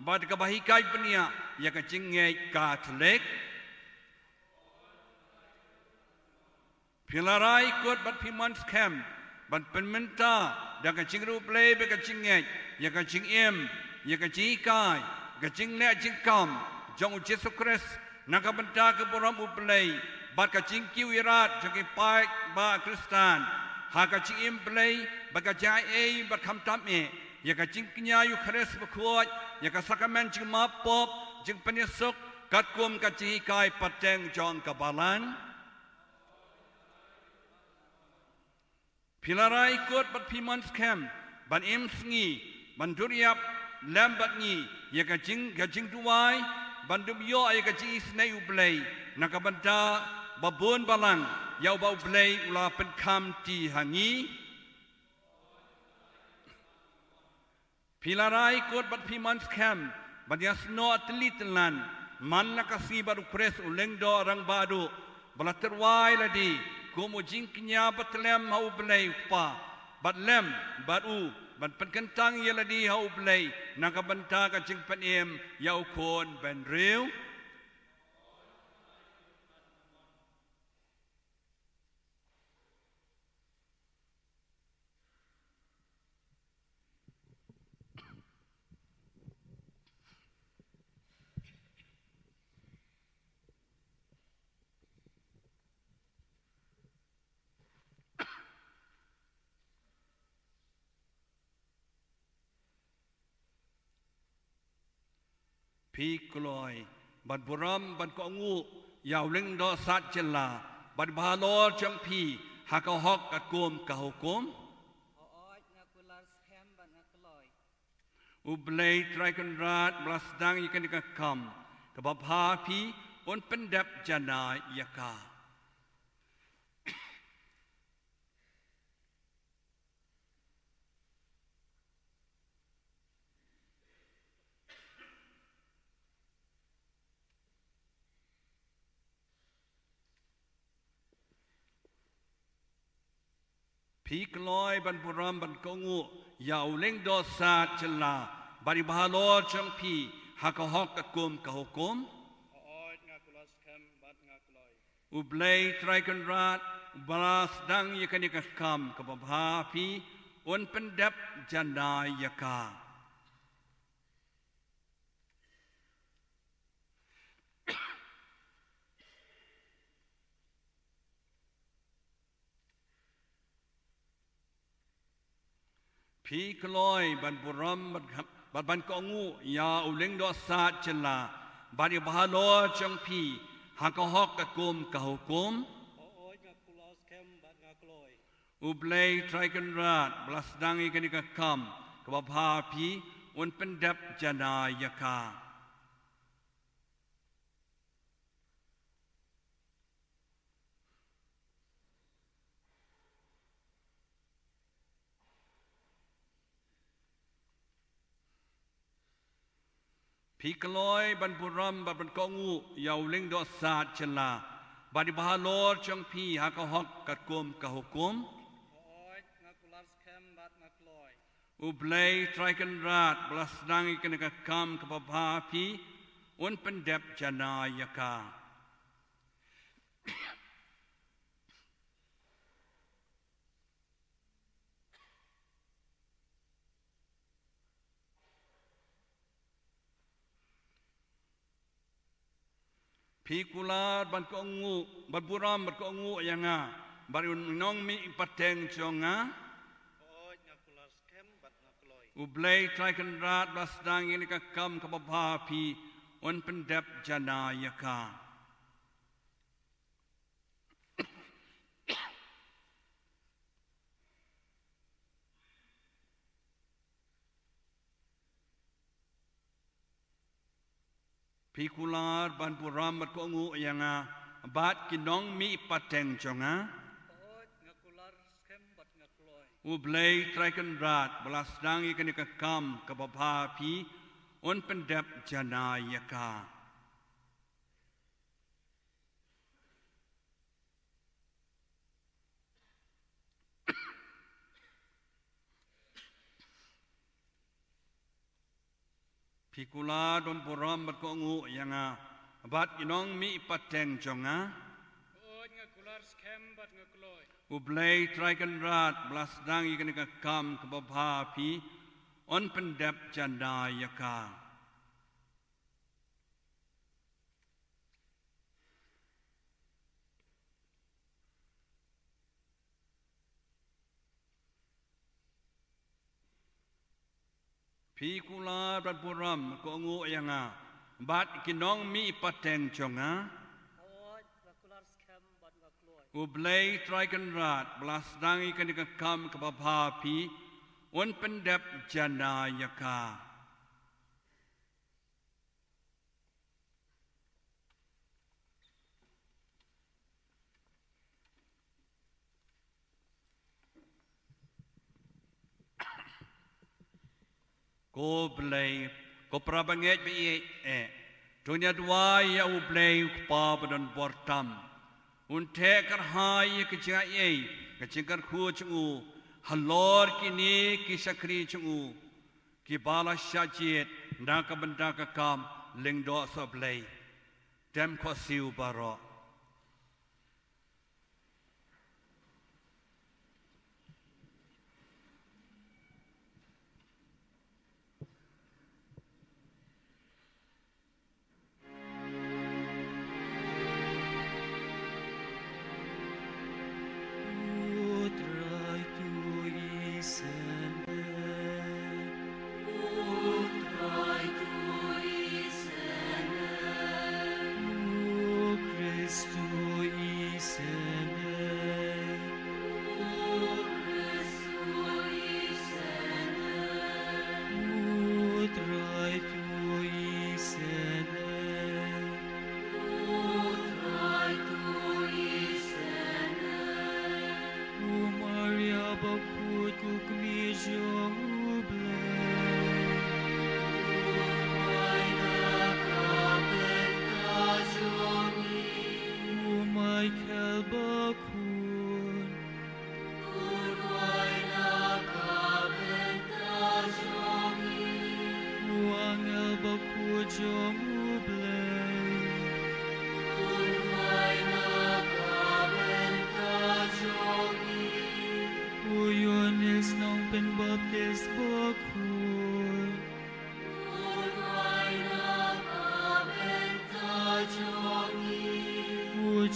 bad da kaba hikai bniah ïa ka jingngeit Katholik. Phi la rai kut bad phi mon skhem ban pynmynta da ka jingriewblei bad ka jingngeit ïa ka jingim, ïa ka jinghikai, ka jingleh jingkam jong U Jisu Khrist na ka bynta ka burom U Blei bad ka jingkiew ïarap jong ki paidbah Khristan ha ka jingim Blei bad ka jingaiei bad khamtam eh ïa ka jingkñia Eukharist Bakhuid, ïa ka sakramen jingmap pop, jingpynïasuk katkum ka jinghikai pateng jong ka Balang. Phi la rai kut bad phi mon skhem ban im sngi, ban dur ïap lem bad ngi ïa ka jing, ka jingduwai ban dup ïoh ïa ka jingisynei U Blei na ka bynta ba bun balang ïa uba U Blei u la pynkham kti ha ngi. Phi la rai kut bad phi mon skhem ban ïasnoh tylli tyllan man la ka sngi bad U Khrist u lyngdoh rangbah duh ba la tyrwa ïa lade kum u jingkñia ba tlem ha U Blei U Kpa, bad lem bad u ban pynkyntang ïa lade ha U Blei na ka bynta ka jingpynim ïa u Khun bynriew. Phi kloi ban burom ban kohnguh ïa u lyngdoh sad jylla bad i bahalor jong phi ha ka hok katkum ka hukum. Hooid, nga kular skhem bad nga kloi. U Blei Trai Kynrad ba la sdang ïa kane ka kam kaba bha ha phi un pyndep janai ïa ka. Phi kloi ban burom ban kohnguh ïa u lyngdoh sad jylla bad i bahalor jong phi ha ka hok katkum ka hukum. Hooid, nga kular skhem bad nga kloi. U Blei Trai Kynrad ba la sdang ïa kane ka kam kaba bha ha phi un pyndep janai ïa ka. Phi kloi ban burom bad, bad ban kohnguh ïa u lyngdoh sad jylla bad i bahalor jong phi ha ka hok katkum ka hukum. Hooid, nga kular skhem bad nga kloi. U Blei Trai Kynrad ba la sdang ïa kane ka kam kaba bha ha phi un pyndep janai ïa ka. Phi kloi ban burom bad ban kohnguh ïa u lyngdoh sad jylla bad i bahalor jong phi ha ka hok katkum ka hukum. Hooid, nga kular skhem bad nga kloi. U Blei Trai Kynrad ba la sdang ïa kane ka kam kaba bha ha phi un pyndep janai ïa ka. Phi kular ban kohnguh, ban burom ban kohnguh ïa nga bad u nongmih pateng jong nga. Hooid, nga kular skhem bad nga kloi. U Blei Trai Kynrad ba la sdang ïa kane ka kam kaba bha ha phi un pyndep janai ïa ka. Phi kular ban burom bad kohnguh ïa nga bad ki nongmih pateng jong nga. Hooid, nga kular skhem bad nga kloi. U Blei Trai Kynrad ba la sdang ïa kane ka kam kaba bha ha phi un pyndep janai ïa ka. Phi kular ban burom bad kohnguh ïa nga bad ki nongmih pateng jong nga. Hooid, nga kular skhem bad nga kloi. U Blei Trai Kynrad ba la sdang ïa kane ka kam kaba bha ha phi un pyndep janai ïa ka. Phi kular ban burom kohnguh ïa nga bad ki nongmih pateng jong nga. Hooid, nga kular skhem bad nga kloi. U Blei Trai Kynrad ba la sdang ïa kane ka kam kaba bha ha phi un pyndep janai ïa ka. Ko Blei, ko para bangeit ba ïeit eh, to ngin ïa duwai ïa U Blei U Kpa ba don bor tam. Un theh kyrhai ïa ka jingaiei ka jingkyrkhu jong u halor kine ki shakri jong u kiba la shah jied na ka bynta ka kam lyngdoh sohblei. Tem khohsiew baroh.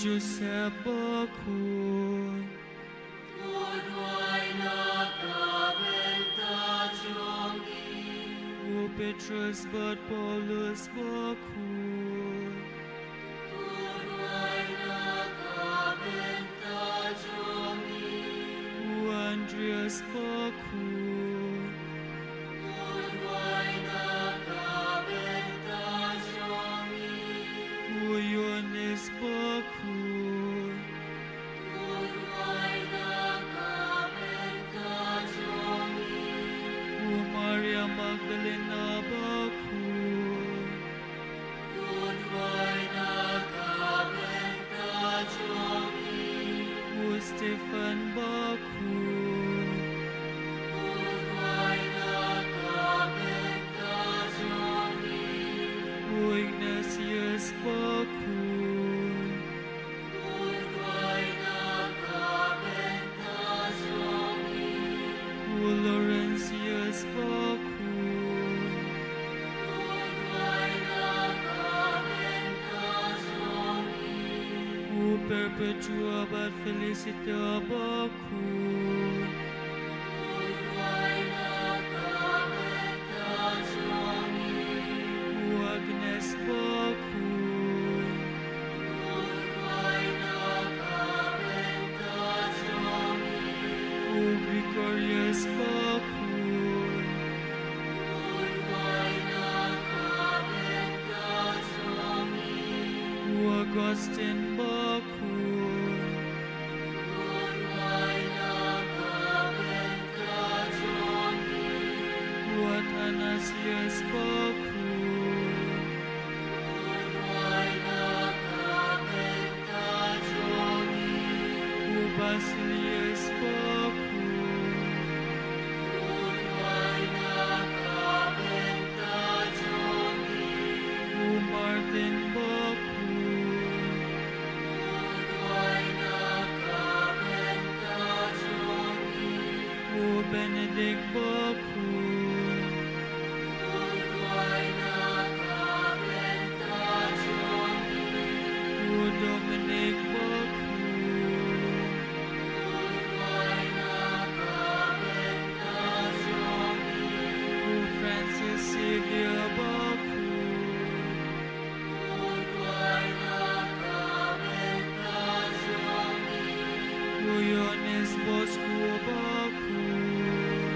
Joseph Bakhuid. Khun wai na ka bynta jong ngi. U Petrus bad Paulus Bakhuid. Khun wai na ka bynta jong ngi. U Andreas Bakhuid. Khun wai na ka bynta jong ngi. U Ïoannis Bakhuid. Khun wai na ka bynta jong ngi. U Maria Magdalena Bakhuid. Khun wai na ka bynta jong ngi. U Stephan Bakhuid. Khun wai na ka bynta jong ngi. U Ignatius Bakhuid. Khun wai na ka bynta jong ngi. U Laurentius Bakhuid. Khun wai na ka bynta jong ngi. U Perpetua bad Felicita Bakhuid. Khun wai na ka bynta jong ngi. U Agnes Bakhuid. Khun wai na ka bynta jong ngi. U Gregorius Bakhuid. Khun wai na ka bynta jong ngi. U Augustine Bakhuid. Khun wai na ka bynta jong ngi. U Athanasius Bakhuid. Khun wai na ka bynta jong ngi. U Basilius Bakhuid. Khun wai na ka bynta jong ngi. U Martin Bakhuid. Khun wai na ka bynta jong ngi. U Benedict Bakhuid. Khun wai na ka bynta jong ngi. U Dominic Bakhuid. Khun wai na ka bynta jong ngi. U Francis Xavier Bakhuid. Khun wai na ka bynta jong ngi. U Ïoannis Bosco Bakhuid.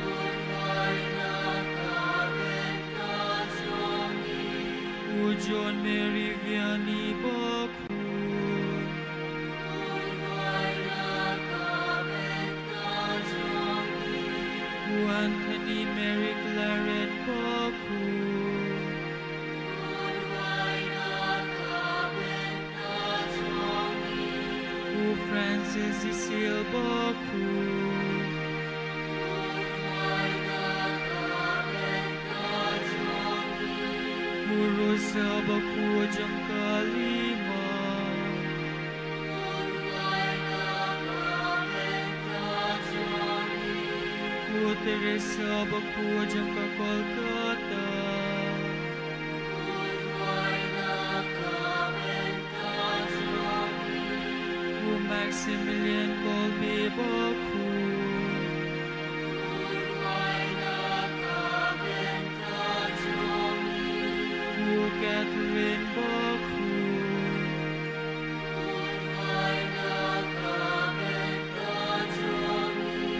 Khun wai na ka bynta jong ngi. U John Mary Vianney Bakhuid. Khun wai na ka bynta jong ngi. U Anthony Mary Claret Bakhuid. Khun wai na ka bynta jong ngi. U Francis Cecil Bakhuid. Khun wai na ka bynta jong ngi. U Rosa Bakhuid jong ka Lima. Khun wai na ka bynta jong ngi. U Teresa Bakhuid jong ka Kolkata. Khun wai na ka bynta jong ngi. U Maximilian Kolbe Bakhuid. Khun wai na ka bynta jong ngi. U Catherine Bakhuid. Khun wai na ka bynta jong ngi.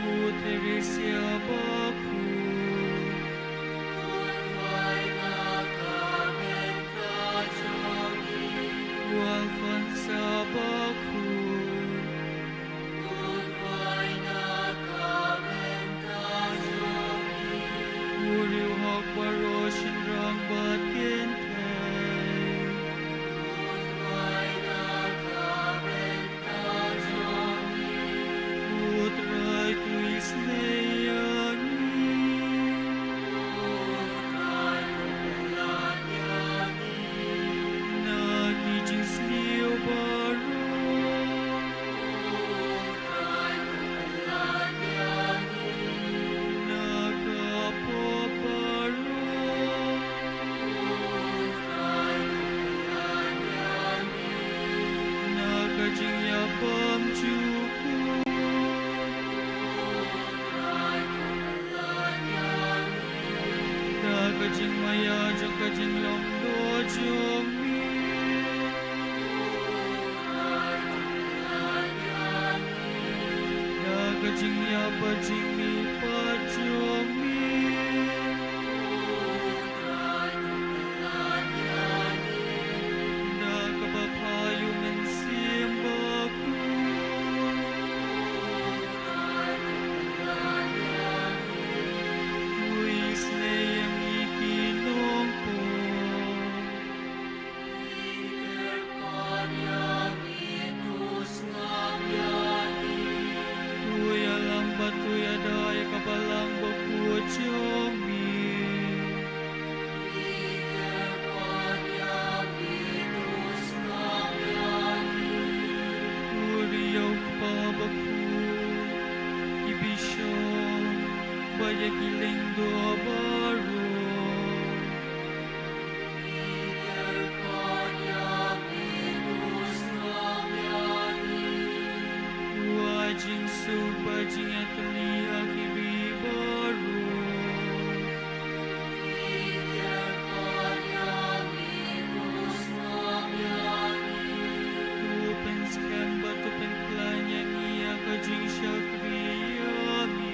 U Theresia Bakhuid. Khun wai na ka bynta jong ngi. U Alfonsa Bakhuid. Khun wai na ka bynta jong ngi. U Riewhok baroh shynrang bad kynthei. Khun wai na ka bynta jong ngi. U Trai to isynei ïa ngi. U Trai to pyllait ïa ngi. Na ki jingsniew baroh. U Trai to pyllait ïa ngi. Na ka pop baroh. U Jingmaïa jong ka jinglong doh jong me, da ka jingïap bad jingmihpat jong me, da kaba pha ïa U Mynsiem Bakhuid. To isynei ïa ngi ki nongpop. To ïalam bad to ïada ïa ka balang bakhuid jong me. To ri ïa u Kpa Bakhuid, ki bishop bad ïa ki lyngdoh baroh. To ai jingsuk bad jingïatylli ha ki ri baroh. To pynskhem bad to pynkhlaiñ ïa ngi ha ka jingshakri ïa me.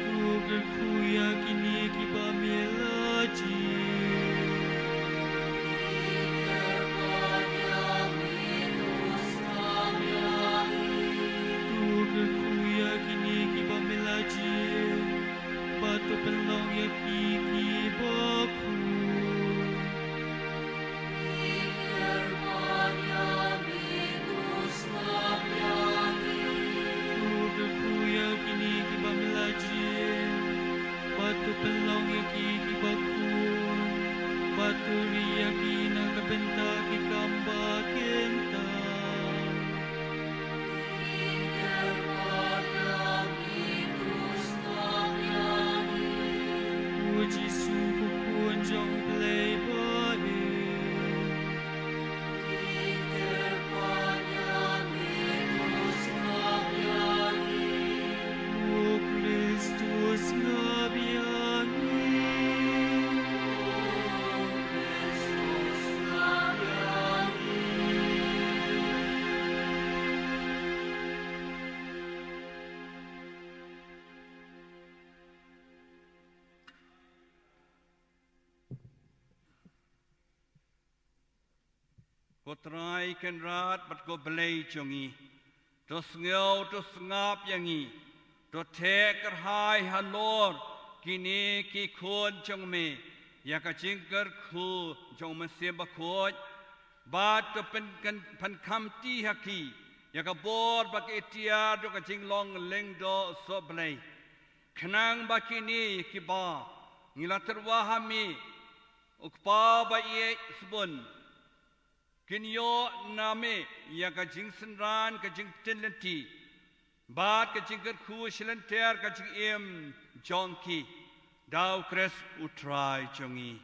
To kyrkhu ïa kine kiba me la jied. To kyrkhu ïa kine kiba me la jied, bad to pynlong ïa ki kiba khuid. To kyrkhu ïa kine kiba me la jied, bad to pynlong ïa ki kiba khuid, bad to ri ïa ki na ka bynta ki kam ba kyntang. O Jisu, u Khun jong U Blei ba ïeit. O Khrist, sngap ïa ngi. Ko Trai Kynrad bad ko Blei jong ngi, to sngew, to sngap ïa ngi, to theh kyrhai halor kine ki khun jong me ïa ka jingkyrkhu jong U Mynsiem Bakhuid, bad to pyn-, pyn-, pynkhamti ha ki ïa ka bor bad ka iktiar jong ka jinglong lyngdoh sohblei. Khnang ba kine kiba ngi la tyrwa ha me, U Kpa ba ïeit sbun, kin ïoh na me ïa ka jingsynran, ka jingpyntip lynti bad ka jingkyrkhu shlynter ka jingim jong ki. Da U Khrist U Trai jong ngi.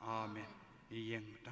Amen. Ïeng mynta.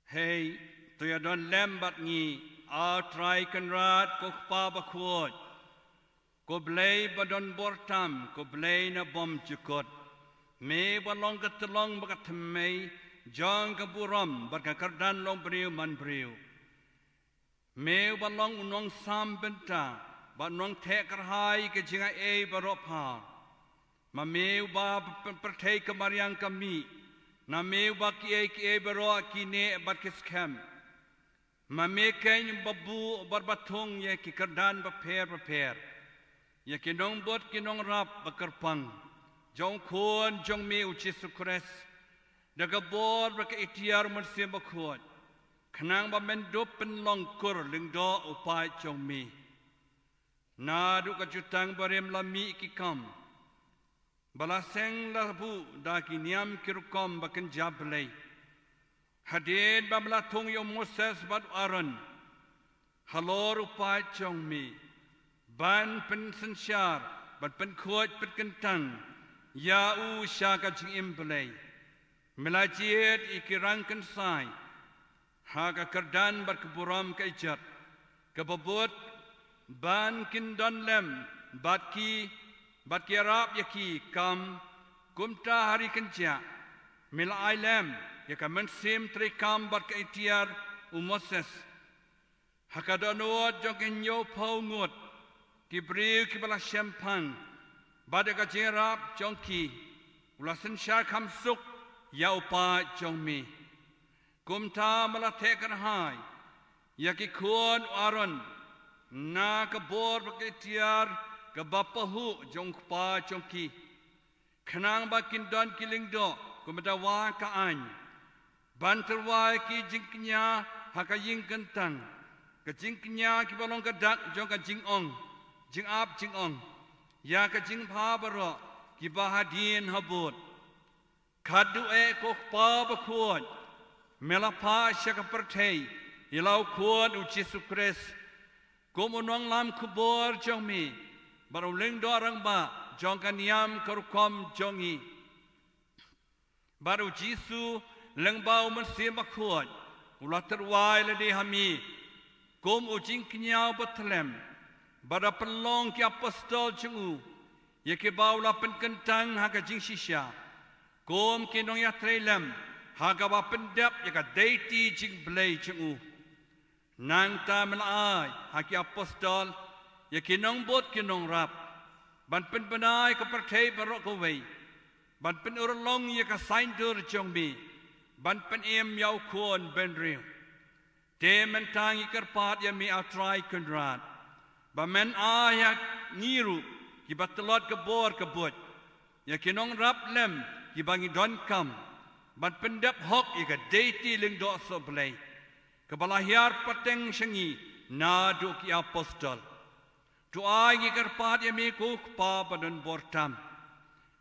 Hei, to ïa don lem bad ngi, A Trai Kynrad, ko Kpa bakhuid, ko Blei ba don bor tam, ko Blei na bym jukut. Me ba long ka tyllong bad ka thymmei jong ka burom bad ka kyrdan longbriew manbriew. Me ba long u nongsam bynta bad nongtheh kyrhai ka jingaiei baroh phar. Ma me uba pyrthei ka mariang ka mih, na me uba kiei kiei baroh ki neh bad ki skhem. Ma me keiñ uba buh bad ba thung ïa ki kyrdan bapher bapher, ïa ki nongbud ki nongrap ba kyrpang jong u Khun jong me u Jisu Khrist, da ka bor bad ka iktiar u Mynsiem Bakhuid, khnang ba men dup pynlong kur lyngdoh u paid jong me. Naduh ka jutang barim la mih ki kam, ba la seng la buh da ki niam ki rukom ba kynja Blei, hadien ba me la thung ïa u Moses bad u Aaron halor u paid jong me, ban pynsynshar, ban pynkhuid pynkyntang ïa u sha ka jingim Blei. Me la jied ïa ki rangkynsai ha ka kyrdan bad ka burom ka ijot, kaba bud ban kin don lem bad ki, bad ki ïarap ïa ki kam. Kumta ha ri kynjah me la ai lem ïa ka mynsiem treikam bad ka iktiar u Moses. Ha ka dohnud jong ki hynñiewphew ngut ki briew kiba la shemphang, bad da ka jingïarap jong ki, u la synshar kham suk ïa u paid jong me. Kumta me la theh kyrhai ïa ki khun u Aaron na ka bor bad ka iktiar kaba pahuh jong u kpa jong ki, khnang ba kin don ki lyngdoh kum ka dawa ka aiñ, ban tyrwa ïa ki jingkñia ha ka ïing kyntang, ka jingkñia kiba long ka dak jong ka jingong, jingap jingong, ïa ka jingbha baroh kiba hadien habud. Khadduh eh ko Kpa bakhuid, me la phah sha ka pyrthei ïa la u Khun u Jisu Khrist, kum u nonglam khubor jong me, bad u lyngdoh rangbah jong ka niam ka rukom jong ngi. Bad u Jisu, lyngba u Mynsiem Bakhuid, u la tyrwa ïa lade ha me kum u jingkñia bathylliem, bad da pynlong ki apostol jong u, ïa kiba u la pynkyntang ha ka jingshisha kum ki nongïatreilang ha kaba pyndep ïa ka deiti jingblei jong u. Nangta me la ai ha ki apostol ïa ki nongbud ki nongrap, ban pynbna ïa ka pyrthei baroh kawei, ban pynurlong ïa ka saiñdur jong me, ban pynim ïa u Khun bynriew. Te mynta ngi kyrpad ïa me, A Trai Kynrad, ba men ai ha ngi ruh kiba tlot ka bor ka buit, ïa ki nongrap lem kiba ngi donkam, ban pyndep hok ïa ka deiti lyngdoh sohblei, kaba la hiar pateng sha ngi naduh ki apostol. To ai ngi kyrpad ïa me ko Kpa ba don bor tam,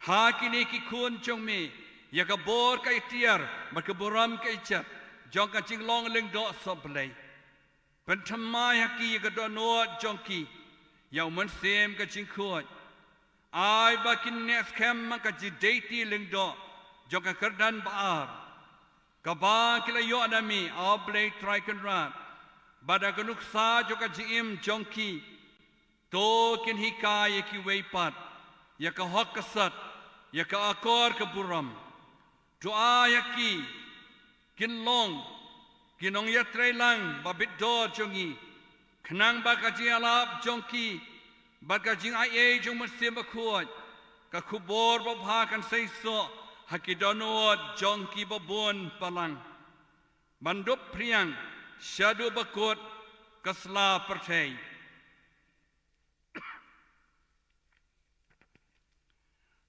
ha kine ki khun jong me, ïa ka bor ka iktiar bad ka burom ka ijot jong ka jinglong lyngdoh sohblei. Pynthymmai ha ki ïa ka dohnud jong ki ïa u Mynsiem ka jingkhuid. Ai ba kin neh skhem ha ka jingdeiti lyngdoh jong ka kyrdan ba ar, kaba ki la ïoh na me, A Blei Trai Kynrad, bad da ka nuksa jong ka jingim jong ki. To kin hikai ïa kiwei pat ïa ka hok ka sot, ïa ka akor ka burom. To ai ha ki kin long ki nongïatreilang ba bit dor jong ngi, khnang ba ka jingïalap jong ki bad ka jingaiei jong u Mynsiem Bakhuid, ka khubor babha kan seisoh ha ki dohnud jong ki babun balang, ban dup phriang shaduh ba kut ka sla pyrthei.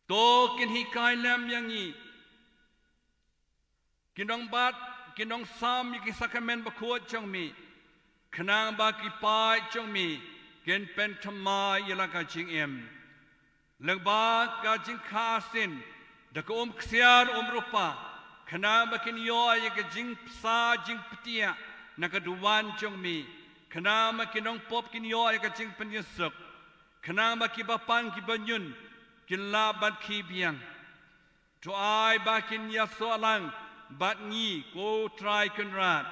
To kin hikai lem ïa ngi ki nongbat, ki nongsam ïa ki sakramen bakhuid jong me, khnang ba ki paid jong me kin pynthymmai ïa la ka jingim lyngba ka jingkha arsien da ka um ksiar um rupa, khnang ba kin ïoh ïa ka jingbsa jingpytiah na ka duwan jong me, khnang ba ki nongpop kin ïoh ïa ka jingpynïasuk, khnang ba kiba pang kiba ñiun kin lah ban khie biang. To ai ba kin ïasoh lang bad ngi, ko Trai Kynrad,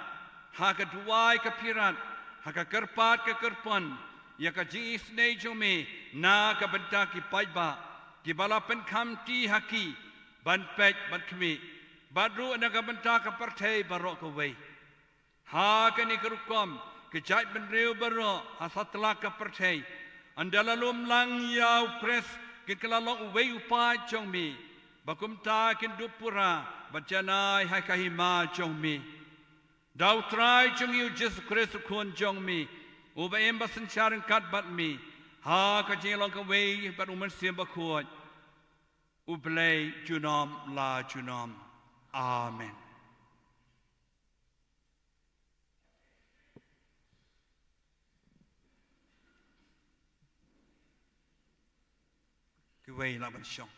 ha ka duwai ka phirat, ha ka kyrpad ka kyrpon ïa ka jingisynei jong me na ka bynta ki paidbah kiba la pynkham kti ha ki ban peit ban khmih, bad ruh na ka bynta ka pyrthei baroh kawei. Ha kane ka rukom, ki jaitbynriew baroh ha satlak ka pyrthei, ynda la lum lang ïa U Khrist, kin kylla long uwei u paid jong me, ba kumta kin dup pura bad janai ha ka hima jong me. Da U Trai jong ngi U Jisu Khrist U Khun jong me, uba im bad synshar ryngkat bad me ha ka jinglong kawei bad U Mynsiem Bakhuid, U Blei junom la junom. Amen. Kiwei lah ban shong.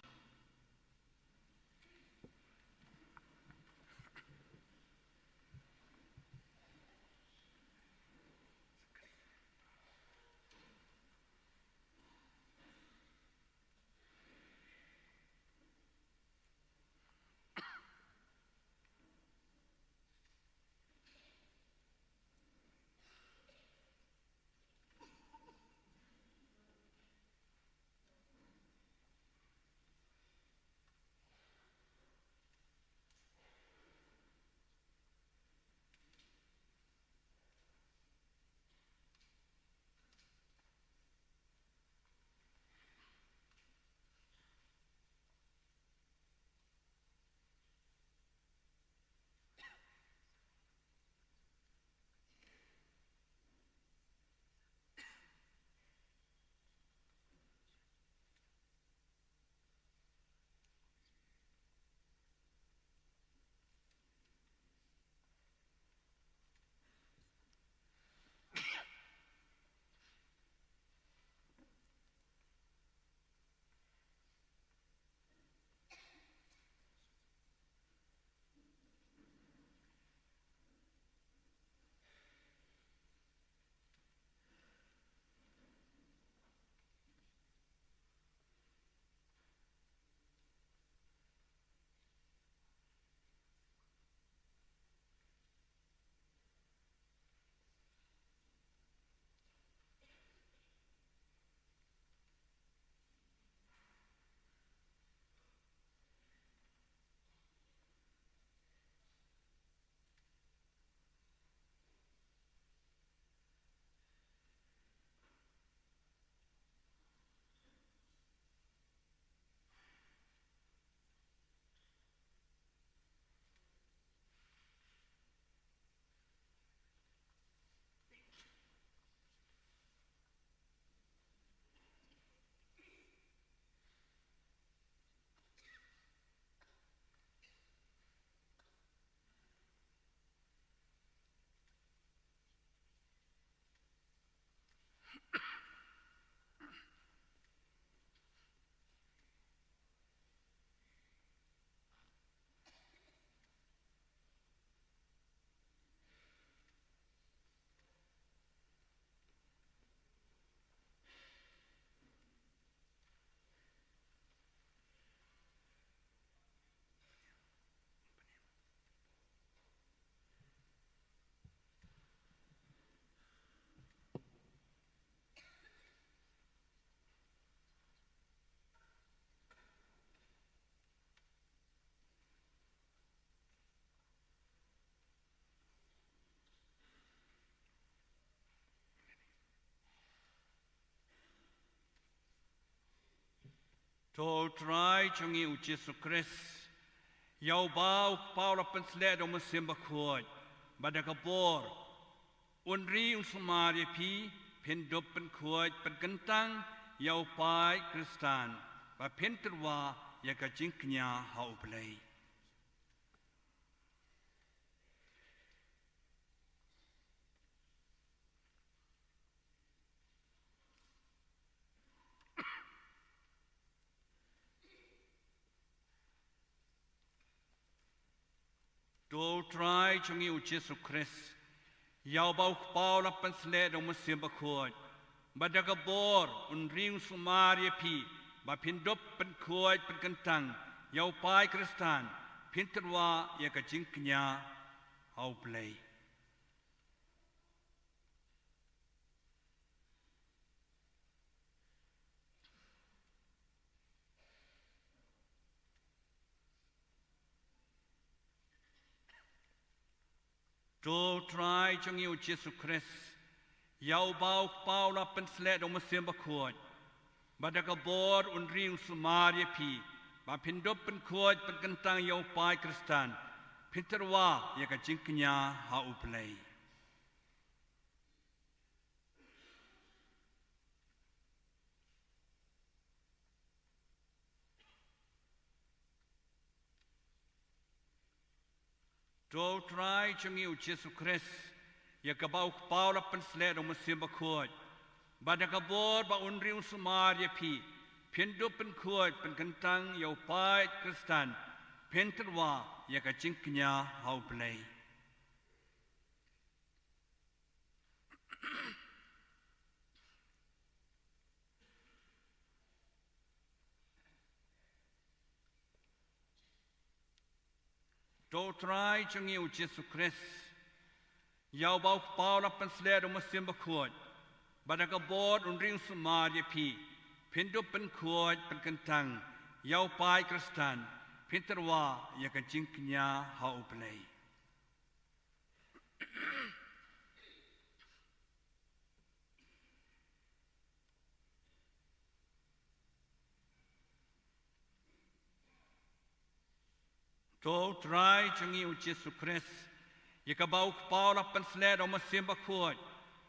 To U Trai jong ngi U Jisu Khrist, ïa uba U Kpa u la pynsleh da U Mynsiem Bakhuid, bad da ka bor un ri un sumar ïa phi, phin dup pynkhuid pynkyntang ïa u paid Khristan, ba phin tyrwa ïa ka jingkñia ha U Blei. To U Trai jong ngi U Jisu Khrist, ïa uba U Kpa u la pynsleh da U Mynsiem Bakhuid, bad da ka bor un ri un sumar ïa phi, ba phin dup pynkhuid pynkyntang ïa u paid Khristan, Phin tyrwa ïa ka jingkñia ha U Blei. To U Trai jong ngi U Jisu Khrist, ïa uba U Kpa u la pynsleh da U Mynsiem Bakhuid, bad da ka bor un ri un sumar ïa phi, ba phin dup pynkhuid pynkyntang ïa u paid Khristan, phin tyrwa ïa ka jingkñia ha U Blei. To U Trai jong ngi U Jisu Khrist, ïa kaba U Kpa u la pynsleh da U Mynsiem Bakhuid, bad da ka bor ba un ri un sumar ïa phi, phin dup pynkhuid pynkyntang ïa u paid Khristan, phin tyrwa ïa ka jingkñia ha U Blei. To U Trai jong ngi U Jisu Khrist, ïa uba U Kpa u la pynsleh da U Mynsiem Bakhuid, bad da ka bor un ri un sumar ïa phi, phin dup pynkhuid pynkyntang ïa u paid Khristan, phin tyrwa ïa ka jingkñia ha U Blei. To U Trai jong ngi U Jisu Khrist, ïa kaba U Kpa u la pynsleh da U Mynsiem Bakhuid,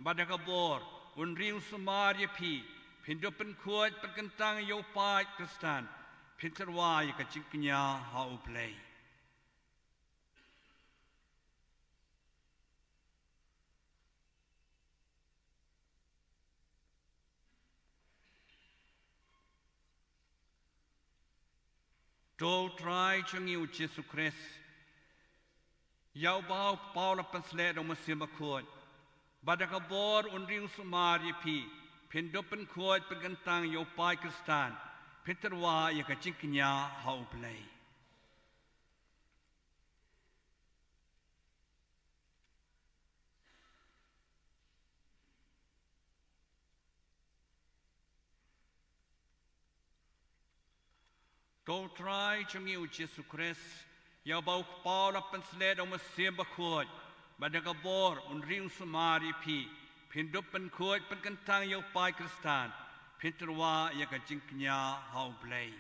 bad da ka bor un ri un sumar ïa phi, phin dup pynkhuid pynkyntang ïa u paid Khristan, phin tyrwa ïa ka jingkñia ha U Blei. To U Trai jong ngi U Jisu Khrist, ïa uba U Kpa u la pynsleh da U Mynsiem Bakhuid, bad da ka bor un ri un sumar ïa phi, phin dup pynkhuid pynkyntang ïa u paid Khristan, phin tyrwa ïa ka jingkñia ha U Blei. To U Trai jong ngi U Jisu Khrist, ïa uba U Kpa u la pynsleh da U Mynsiem Bakhuid, bad da ka bor un ri un sumar ïa phi, phin dup pynkhuid pynkyntang ïa u paid Khristan, phin tyrwa ïa ka jingkñia ha U Blei.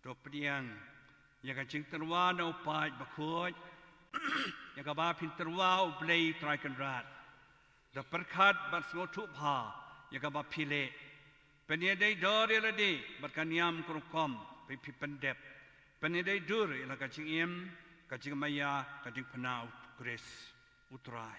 To pdiang ïa ka jingtyrwa na u paid bakhuid, ïa kaba phin tyrwa U Blei Trai Kynrad. Da pyrkhat bad sngewthuh bha ïa kaba phi leh. Pynïadei dor ïa lade bad ka niam ka rukom ba phi pyndep. Pynïadei dur ïa la ka jingim, ka jingmaïa, ka jingpynah U Khrist U Trai.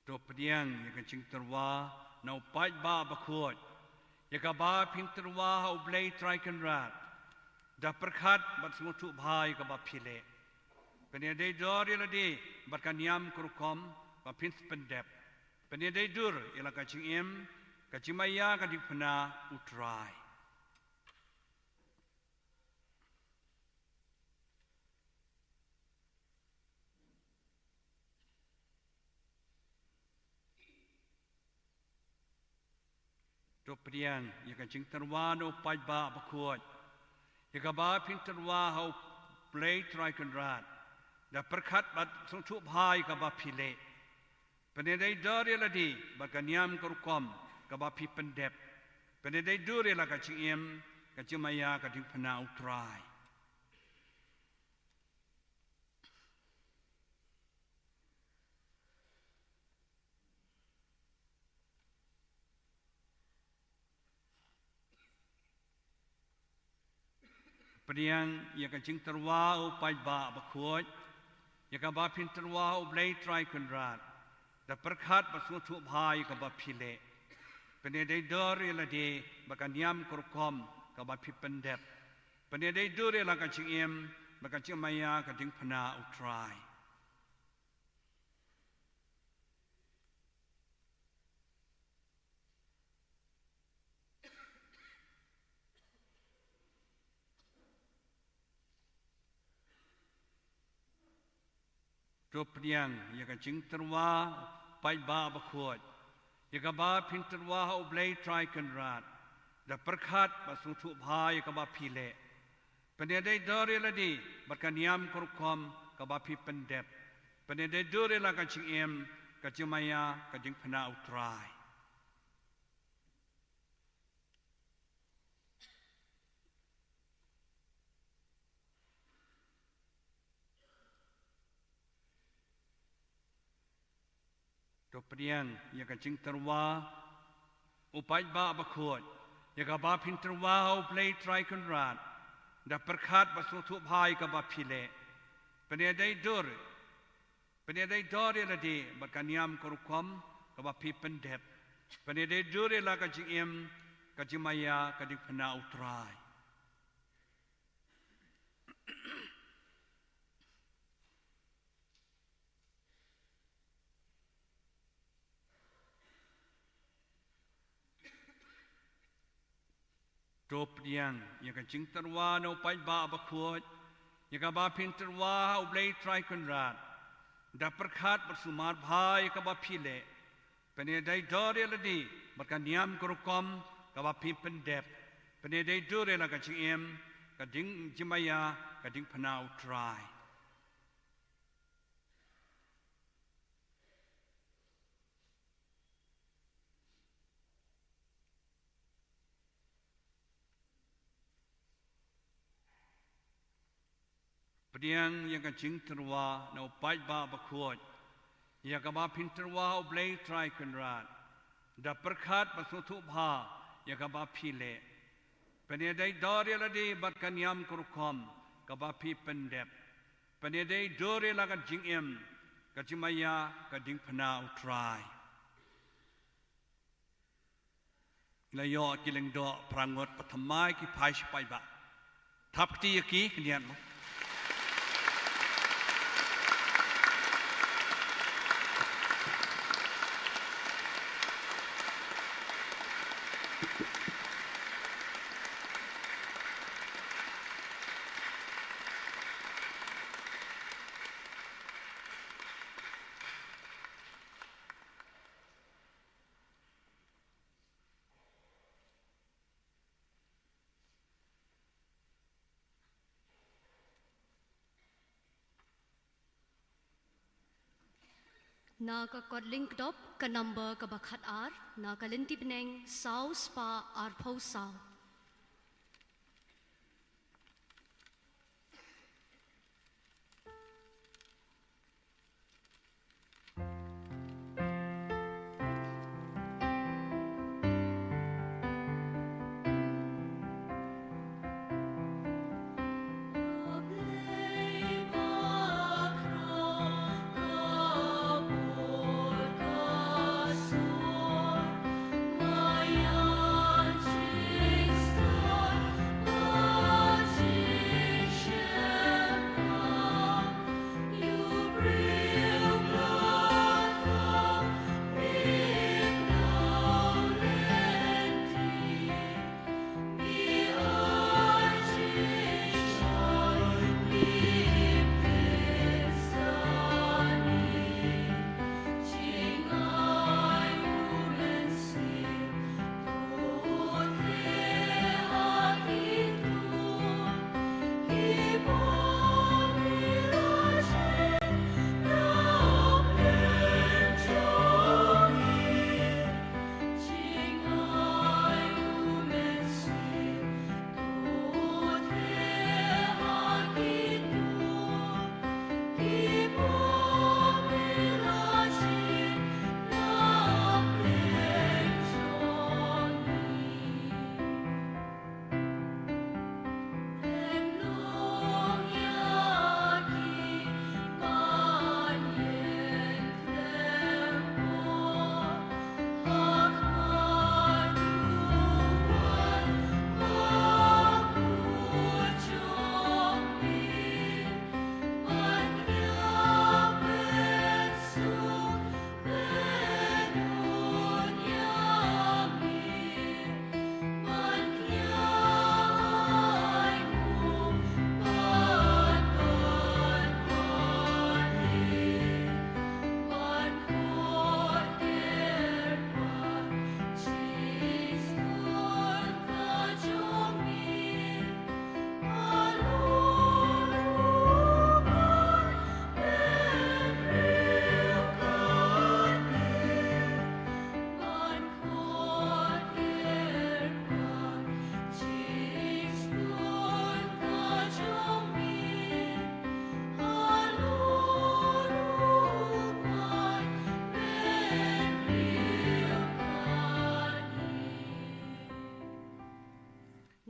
To pdiang ïa ka jingtyrwa na u paidbah bakhuid, ïa kaba phin tyrwa ha U Blei Trai Kynrad. Da pyrkhat bad sngewthuh bha ïa kaba phi leh. Pynïadei dor ïa lade bad ka niam ka rukom, ba phin pyndep. Pynïadei dur ïa la ka jingim, ka jingmaïa, ka diengphna U Trai. To pdiang ïa ka jingtyrwa na u paidbah bakhuid, ïa kaba phin tyrwa ha U Blei Trai Kynrad, da pyrkhat bad sngewthuh bha ïa kaba phi leh. Pynïadei dur ïa lade bad ka niam ka rukom kaba phi pyndep. Pynïadei dur ïa la ka jingim, ka jingmaïa, ka diengphna U Trai. Pdiang ïa ka jingtyrwa u paidbah bakhuid, ïa kaba phin tyrwa ha U Blei Trai Kynrad, da pyrkhat bad sngewthuh bha ïa kaba phi leh. Pynïadei dur ïa lade bad ka niam ka rukom kaba phi pyndep. Pynïadei dur ïa la ka jingim bad ka jingmaïa, ka diengphna U Trai. To pdiang ïa ka jingtyrwa u paidbah bakhuid, ïa kaba phin tyrwa ha U Blei Trai Kynrad, da pyrkhat bad sngewthuh bha ïa kaba phi leh. Pynïadei dur ïa lade bad ka niam ka rukom kaba phi pyndep. Pynïadei dur ïa la ka jingim, ka jingmaïa, ka diengphna U Trai. To pdiang ïa ka jingtyrwa u paidbah bakhuid, ïa kaba phin tyrwa ha U Blei Trai Kynrad, da pyrkhat bad sngewthuh bha ïa kaba phi leh. Pynïadei dur, pynïadei dur ïa lade bad ka niam ka rukom kaba phi pyndep. Pynïadei dur ïa la ka jingim, ka jingmaïa, ka diengphna U Trai. To pdiang ïa ka jingtyrwa na u paidbah bakhuid, ïa kaba phin tyrwa ha U Blei Trai Kynrad, da pyrkhat bad sumar bha ïa kaba phi leh. Pynïadei dur ïa lade bad ka niam ka rukom kaba phi pyndep. Pynïadei dur ïa la ka jingim, ka ding jingmaïa, ka diengphna U Trai. Pdiang ïa ka jingtyrwa na u paidbah bakhuid, ïa kaba phin tyrwa ha U Blei Trai Kynrad, da pyrkhat bad sngewthuh bha ïa kaba phi leh. Pynïadei dur ïa lade bad ka niam ka rukom kaba phi pyndep. Pynïadei dur ïa la ka jingim, ka jingmaïa, ka diengphna U Trai. Ngi la ïoh ki lyngdoh phra ngut, pat thymmai ki phai shipai ba. Thap kti ïa ki, kyndiat mo. Na ka kot lyngkdop ka number kaba khatar, na ka lynti bneng saw spah arphew saw.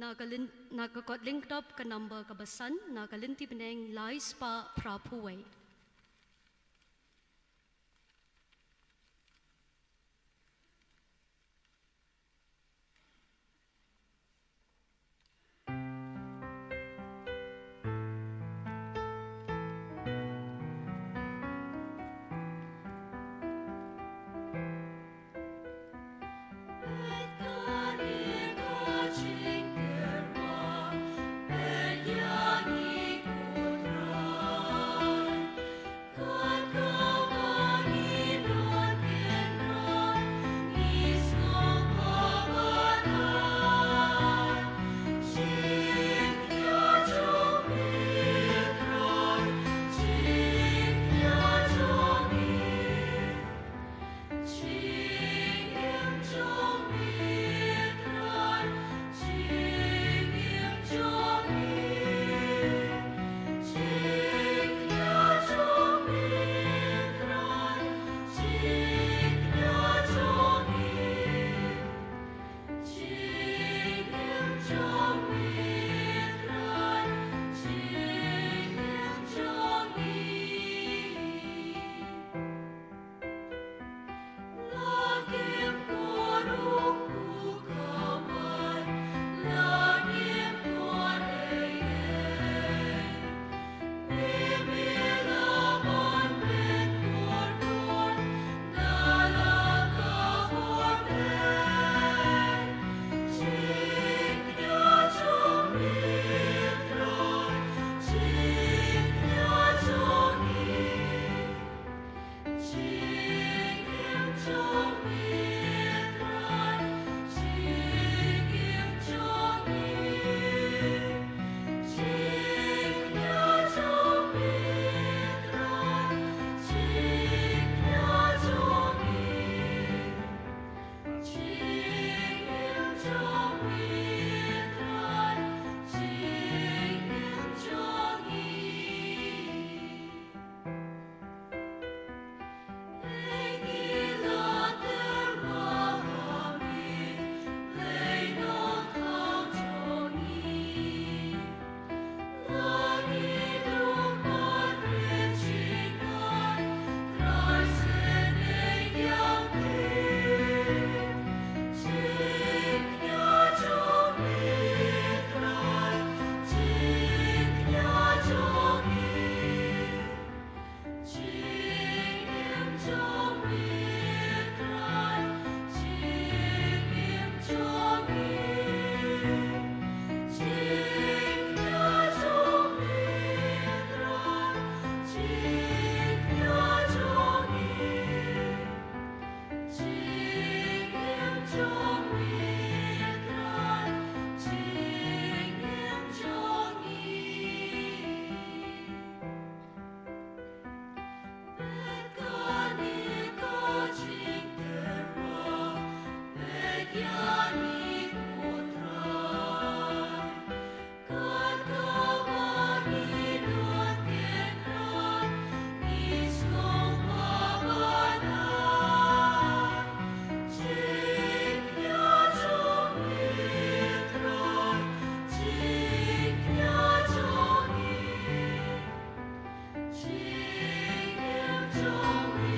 Na ka lyn-, na ka kot lyngkdop ka number kaba san, na ka lynti bneng lai spah phra phew wei.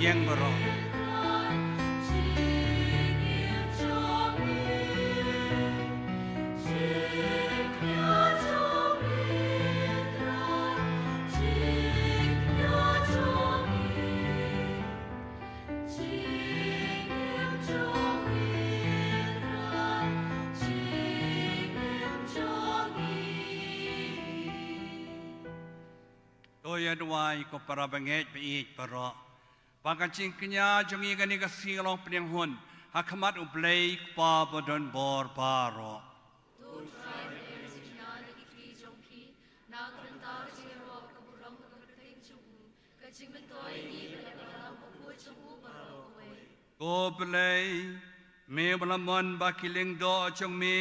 Ïeng baroh. To ïa duwai ko para bangeit ba ïeit baroh. Ba ka jingkñia jong ngi kane ka sngi ka long pdiang hun ha khmat U Blei Kpa ba don bor baroh. To Trai, pdiang jingkñia na ki kti jong phi na ka bynta ka jingïaroh ka burom ka kyrteng jong u, ka jingmyntoi ïa ngi bad ïa ka balang bakhuid jong u baroh kawei. Ko Blei, me ba la mon ba ki lyngdoh jong me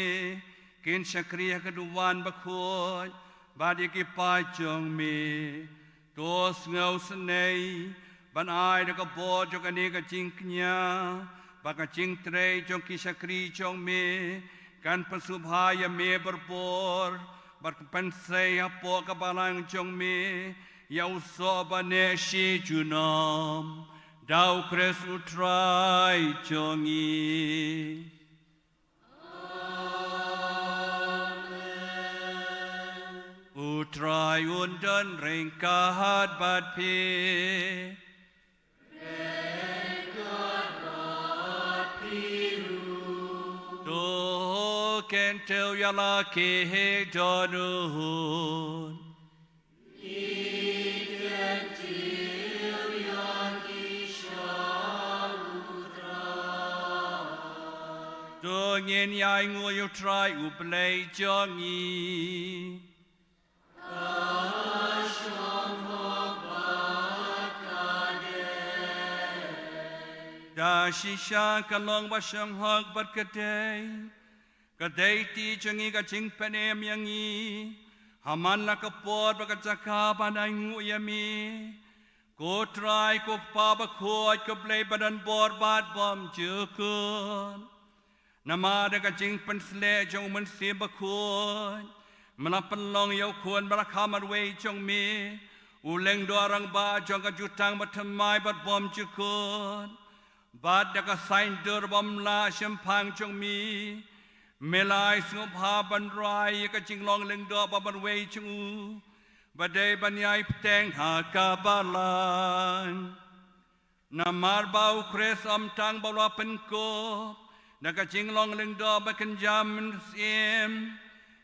kin shakri ha ka duwan bakhuid bad ïa ki paid jong me, to sngewsynei ban ai da ka bor jong kane ka jingkñia ba ka jingtrei jong ki shakri jong me kan pynsngewbha ïa me barabor bad kan pynsei hapoh ka balang jong me ïa u soh ba neh shi junom, da U Khrist U Trai jong ngi. U Trai un don ryngkat bad phi. To kyntiew ïa la ki dohnud. To ngin ïainguh ïa U Trai U Blei jong ngi. Da shisha ka long ba shong hok bad ka dei. Ka dei ti jong ngi ka jingpynim ïa ngi ha man la ka por bad ka jaka ban ainguh ïa me, ko Trai, ko Kpa Bakhuid, ko Blei badonbor bad bymjukut. Namar da ka jingpynsleh jong U Mynsiem Bakhuid, me la pynlong ïa U Khun ba la kha marwei jong me, u Lyngdoh Rangbah jong ka Jutang Bathymmai bad bymjukut. Bad da ka saiñdur bymlah shemphang jong me, me la ai sngewbha ban rai ïa ka jinglong lyngdoh ba marwei jong u, ba dei ban ïai bteng ha ka balang. Namar ba U Khrist ym tang ba u la pynkup da ka jinglong lyngdoh ba kynja mynsiem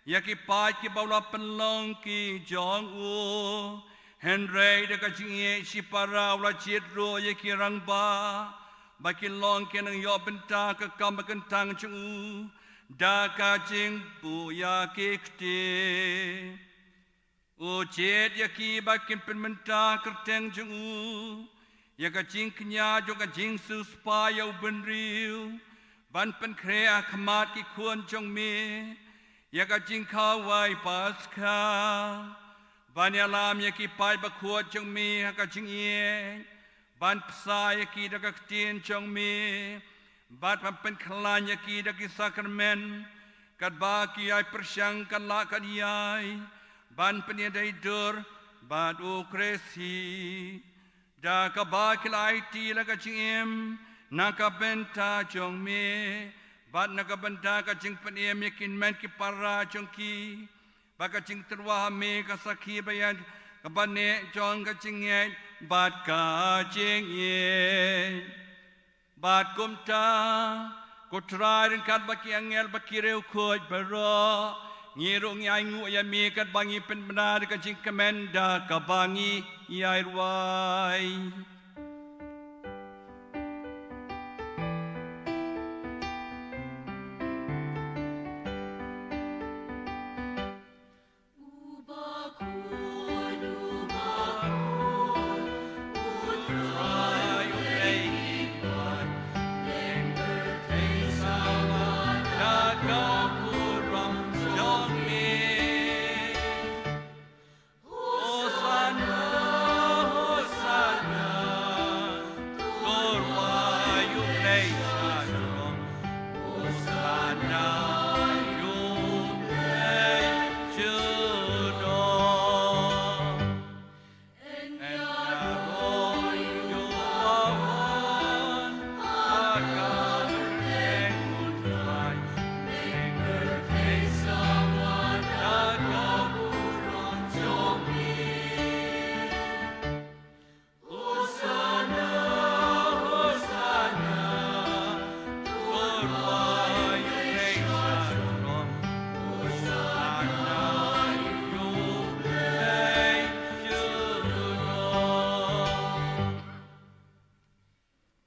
ïa ki paid kiba u la pynlong ki jong u, hynrei da ka jingïeit shipara u la jied ruh ïa ki rangbah ba kin long ki nongïoh bynta ka kam ba kyntang jong u, da ka jingbuh ïa ki kti. U jied ïa ki ba kin pynmynta kyrteng jong u ïa ka jingkñia jong ka jingsiewspah ïa u bynriew, ban pynkhreh ha khmat ki khun jong me ïa ka jingkhawai Paskha, ban ïalam ïa ki paid bakhuid jong me ha ka jingïeit, ban bsa ïa ki da ka ktien jong me, bad ban pynkhlaiñ ïa ki da ki sakramen, katba ki ïai pyrshang kat lah kat ïai ban pynïadei dur bad U Khrist hi. Da kaba ki la aiti la ka jingim na ka bynta jong me, bad na ka bynta ka jingpynim ïa ki met ki para jong ki, ba ka jingtyrwa ha me ka sakhi ba ïa kaba neh jong ka jingngeit bad ka jingïeit. Bad kumta, ko Trai, ryngkat bad ki angel bad ki riewkhuid baroh, ngi ruh ngi ainguh ïa me katba ngi pynbna da ka jingkmen da kaba ngi ïai rwai.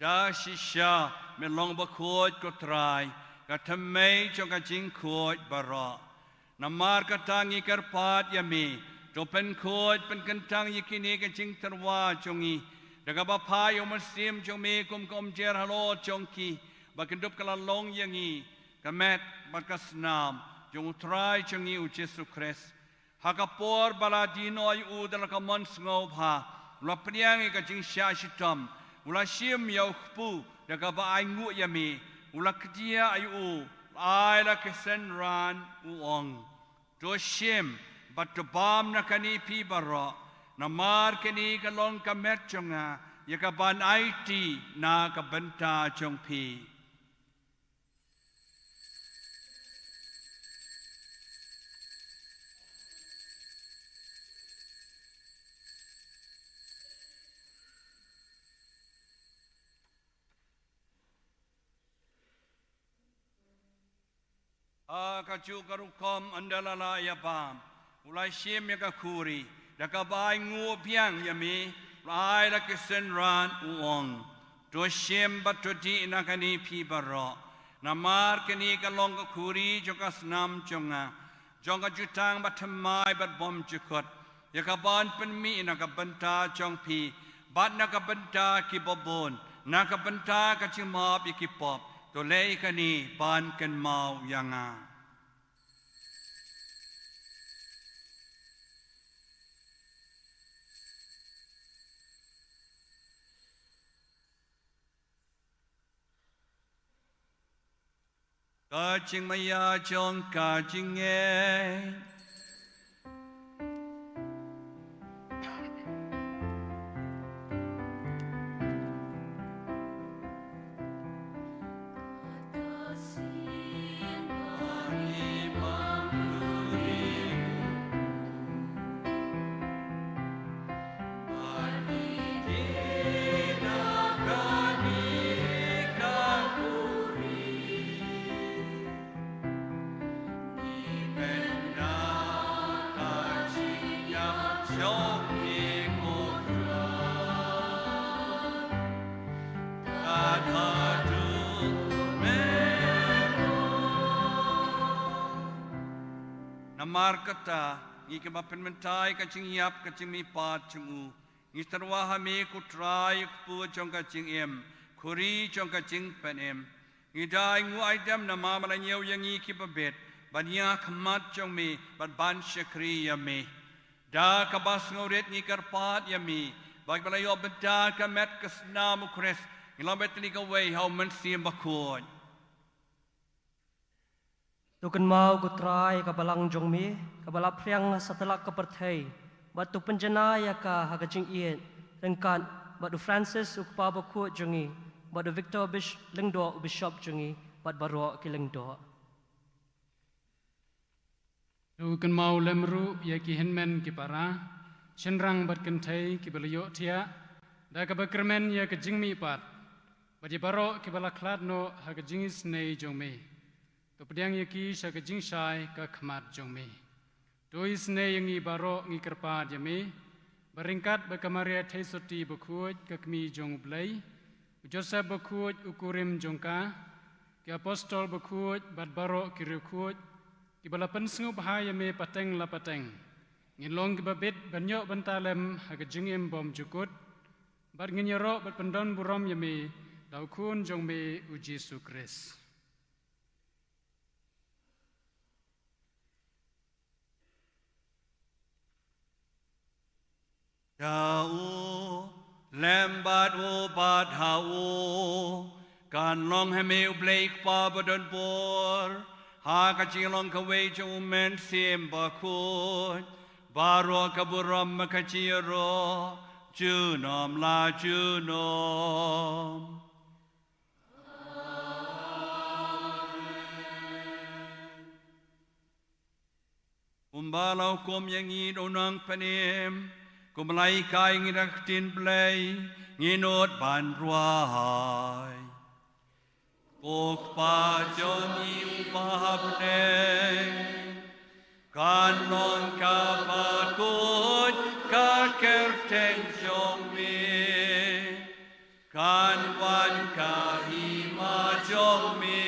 Da shisha me long bakhuid ko Trai, ka thymmei jong ka jingkhuid baroh. Namar kata ngi kyrpad ïa me, to pynkhuid pynkyntang ïa kine ki jingtyrwa jong ngi da kaba phah ïa u mynsiem jong me kum ka umjer halor jong ki, ba kin dup ka la long ïa ngi ka met bad ka snam jong u Trai jong ngi u Jisu Khrist. Ha ka por ba la die noh ïa u da la ka mon sngewbha, u la pdiang ïa ka jingshah shitom, u la shim ïa u kpu da kaba ainguh ïa me, u la kdiah ïa u, Ai la ki synran u ong, to shim bad to bam na kane phi baroh, namar kane ka long ka met jong nga, ïa ka ban aiti na ka bynta jong phi. Ha kajuh ka rukom ynda la lah ïa bam, u la shim ïa ka khuri, da kaba ai nguh biang ïa me, u la ai la ki synran u ong, to shim bad to dih na kane phi baroh, namar kane ka long ka khuri jong ka snam jong nga, jong ka jutang bathymmai bad bymjukut, ïa ka ban pynmih na ka bynta jong phi bad na ka bynta kiba bun, na ka bynta ka jingmap ïa ki pop. To leh ïa kane ban kynmaw ïa nga. Ka jingmaïa jong ka jingngeit. Namar kata, ngi kiba pynmynta ïa ka jingïap ka jingmihpat jong u, ngi tyrwa ha me ko Trai, ko Kpu jong ka jingim, khuri jong ka jingpynim. Ngi da ai nguh ai dem namar me la ñiew ïa ngi kiba bit ban ïaid ha khmat jong me bad ban shakri ïa me. Da kaba sngewrit ngi kyrpad ïa me, ba kiba la ïoh bynta ka met ka snam u Khrist, ngin long beit tylli kawei ha u Mynsiem Bakhuid. To kynmaw ko Trai ka balang jong me, kaba la phriang ha satlak ka pyrthei, bad to pynjanai ïa ka ha ka jingïeit, ryngkat bad u Francis u kpa bakhuid jong ngi, bad u Victor Bish-, Lyngdoh u bishop jong ngi, bad baroh ki lyngdoh. To kynmaw lem ruh ïa ki hynmen ki para, shynrang bad kynthei kiba la ïohthiah da kaba kyrmen ïa ka jingmihpat, bad ïa baroh kiba la khlad noh ha ka jingisynei jong me. To pdiang ïa ki sha ka jingshai ka khmat jong me. To isynei ïa ngi baroh, ngi kyrpad ïa me, ba ryngkat bad ka Maria Theisotti bakhuid ka kmie jong u Blei, u Joseph bakhuid u kurim jong ka, ki apostol bakhuid bad baroh ki riewkhuid kiba la pynsngewbha ïa me pateng la pateng, ngin long kiba bit ban ïoh bynta lem ha ka jingim bymjukut, bad ngin ïaroh bad pyndonburom ïa me da u Khun jong me u Jisu Khrist. Da u, lem bad u, bad ha u, kan long ha me u Blei Kpa badonbor, ha ka jinglong kawei jong u Mynsiem Bakhuid, baroh ka burom bad ka jingïaroh, junom la junom. Kumba la hukum ïa ngi da u nongpynim, kumba la hikai ïa ngi da ka ktien Blei, ngin nud ban duwai. Ko Kpa jong ngi uba ha bneng, kan long kaba khuid ka kyrteng jong me. Kan wan ka hima jong me,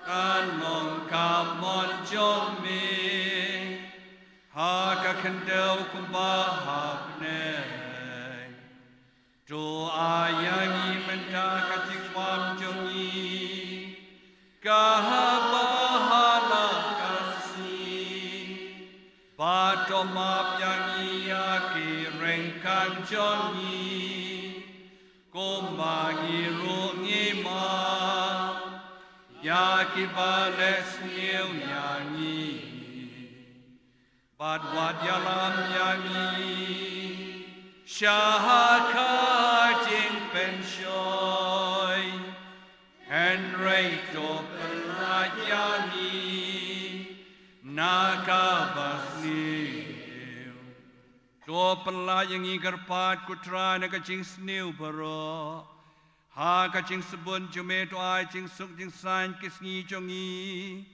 kan long ka mon jong me, ha ka khyndew kumba ha bneng. To ai ïa ngi mynta ka jingbam jong ngi, ka haba ha la ka sngi. Bad to map ïa ngi ïa ki ryngkang jong ngi, kumba ngi ruh ngi map ïa ba leh sniew ïa ngi bad wat ïalam ïa ngi sha ka jingpynshoi, hynrei to pyllait ïa ngi na kaba sniew. To pyllait ïa ngi kyrpad ko Trai na ka jingsniew baroh. Ha ka jingsbun jong me to ai jingsuk jingsaiñ ki sngi jong ngi.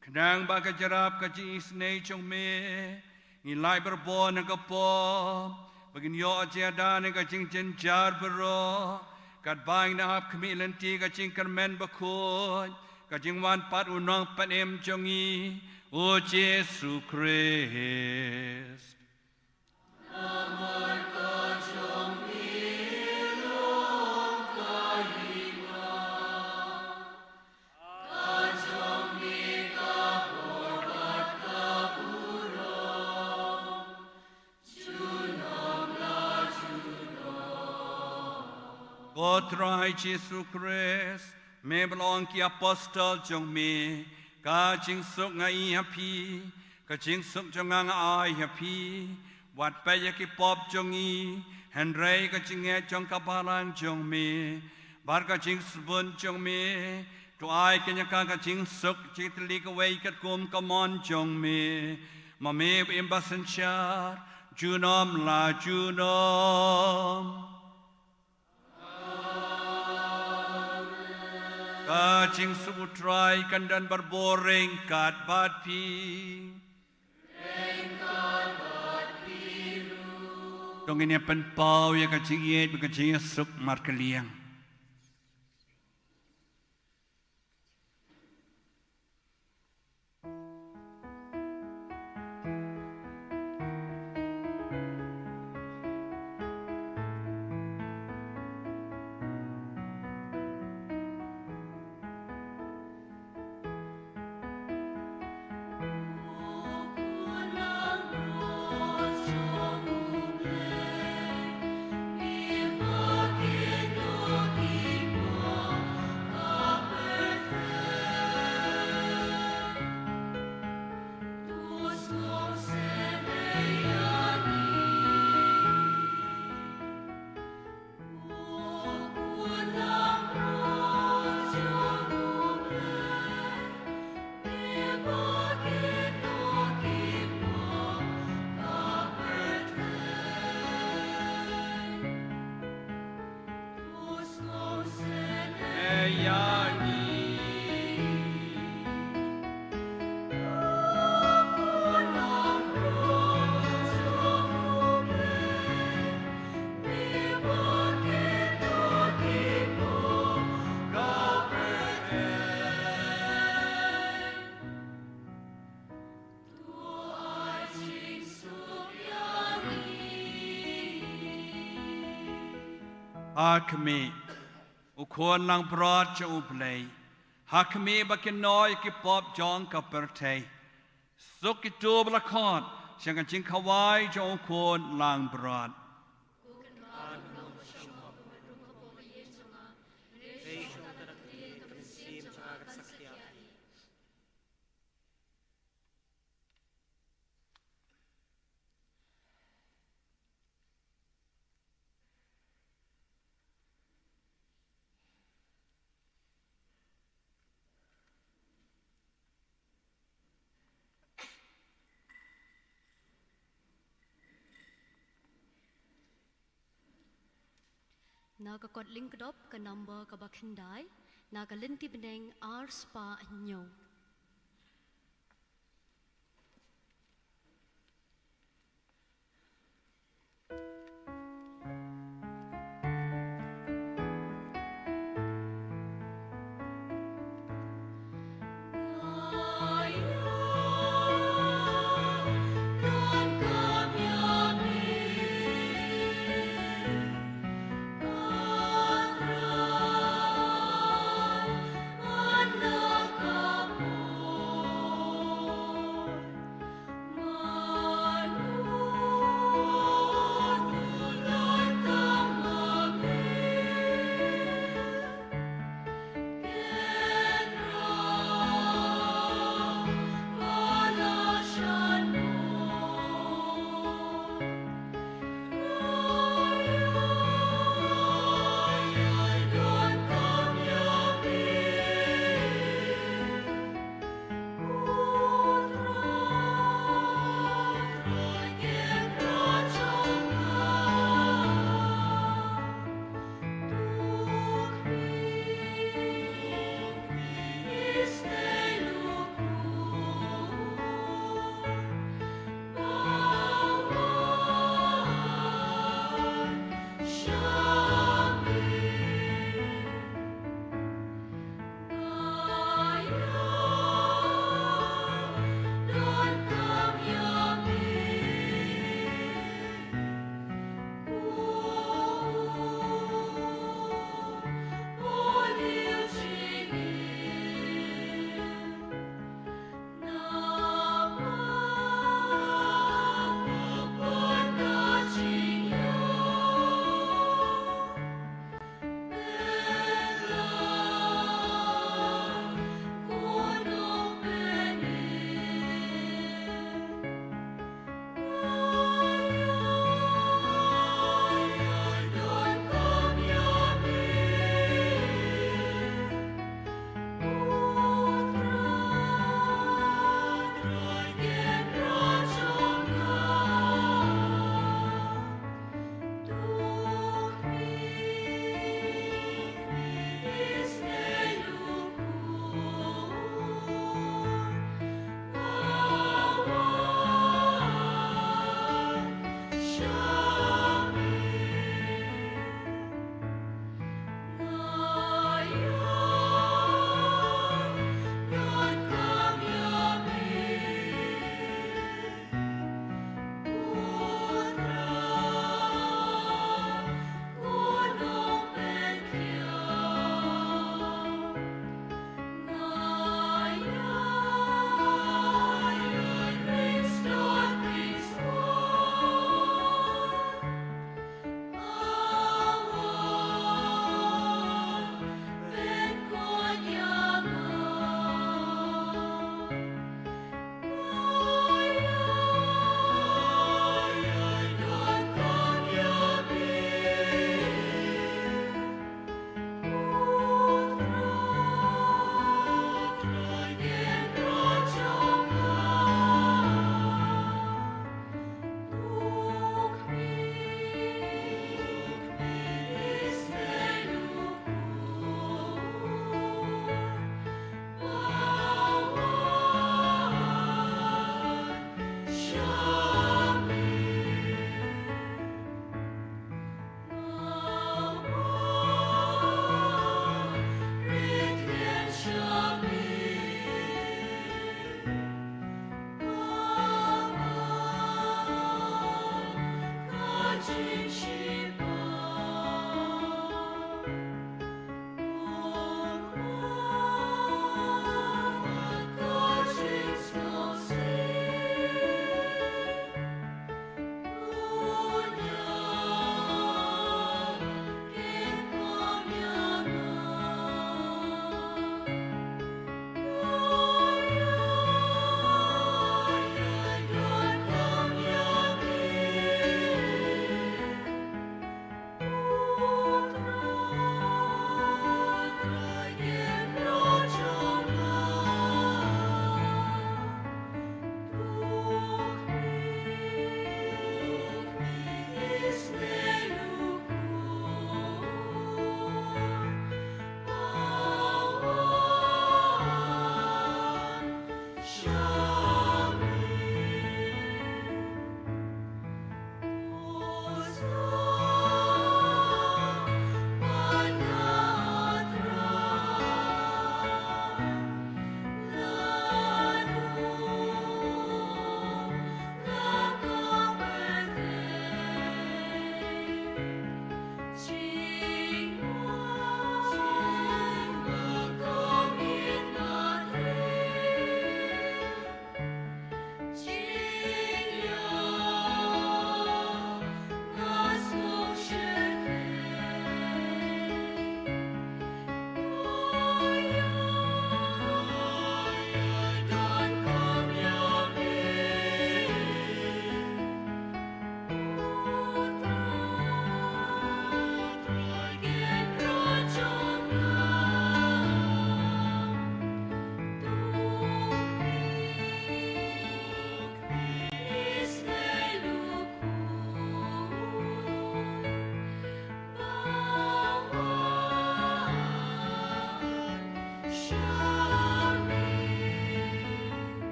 Khnang ba ka jrap ka jingisynei jong me, ngi lait barabor na ka pop, ba ngin ïoh jingada na ka jingjynjar baroh, katba ngin ap khmih lynti ka jingkyrmen bakhuid, ka jingwan pat u Nongpynim jong ngi, u Jisu Khrist. Ko Trai Jisu Khrist, me ba la ong ki apostol jong me, ka jingsuk nga ai ha phi, ka jingsuk jong nga nga ai ha phi. Wat peit ïa ki pop jong ngi, hynrei ka jingngeit jong ka balang jong me bad ka jingsbun jong me, to ai kane ka, ka jingsuk jingtylli kawei katkum ka mon jong me. Ma me ba im ba synshar junom la junom. Ka jingsuk u Trai kan don barabor ryngkat bad phi. To ngin ïa pynpaw ïa ka jingïeit bad ka jingïasuk markylliang. Ha khmih, u Khun langbrot jong U Blei. Ha khmih ba kin noh ïa ki pop jong ka pyrthei. Suk kito ba la khot sha ka jingkhawai jong u Khun langbrot. Na ka kot lyngkdop ka number kaba khyndai, na ka lynti bneng ar spah hynñiew.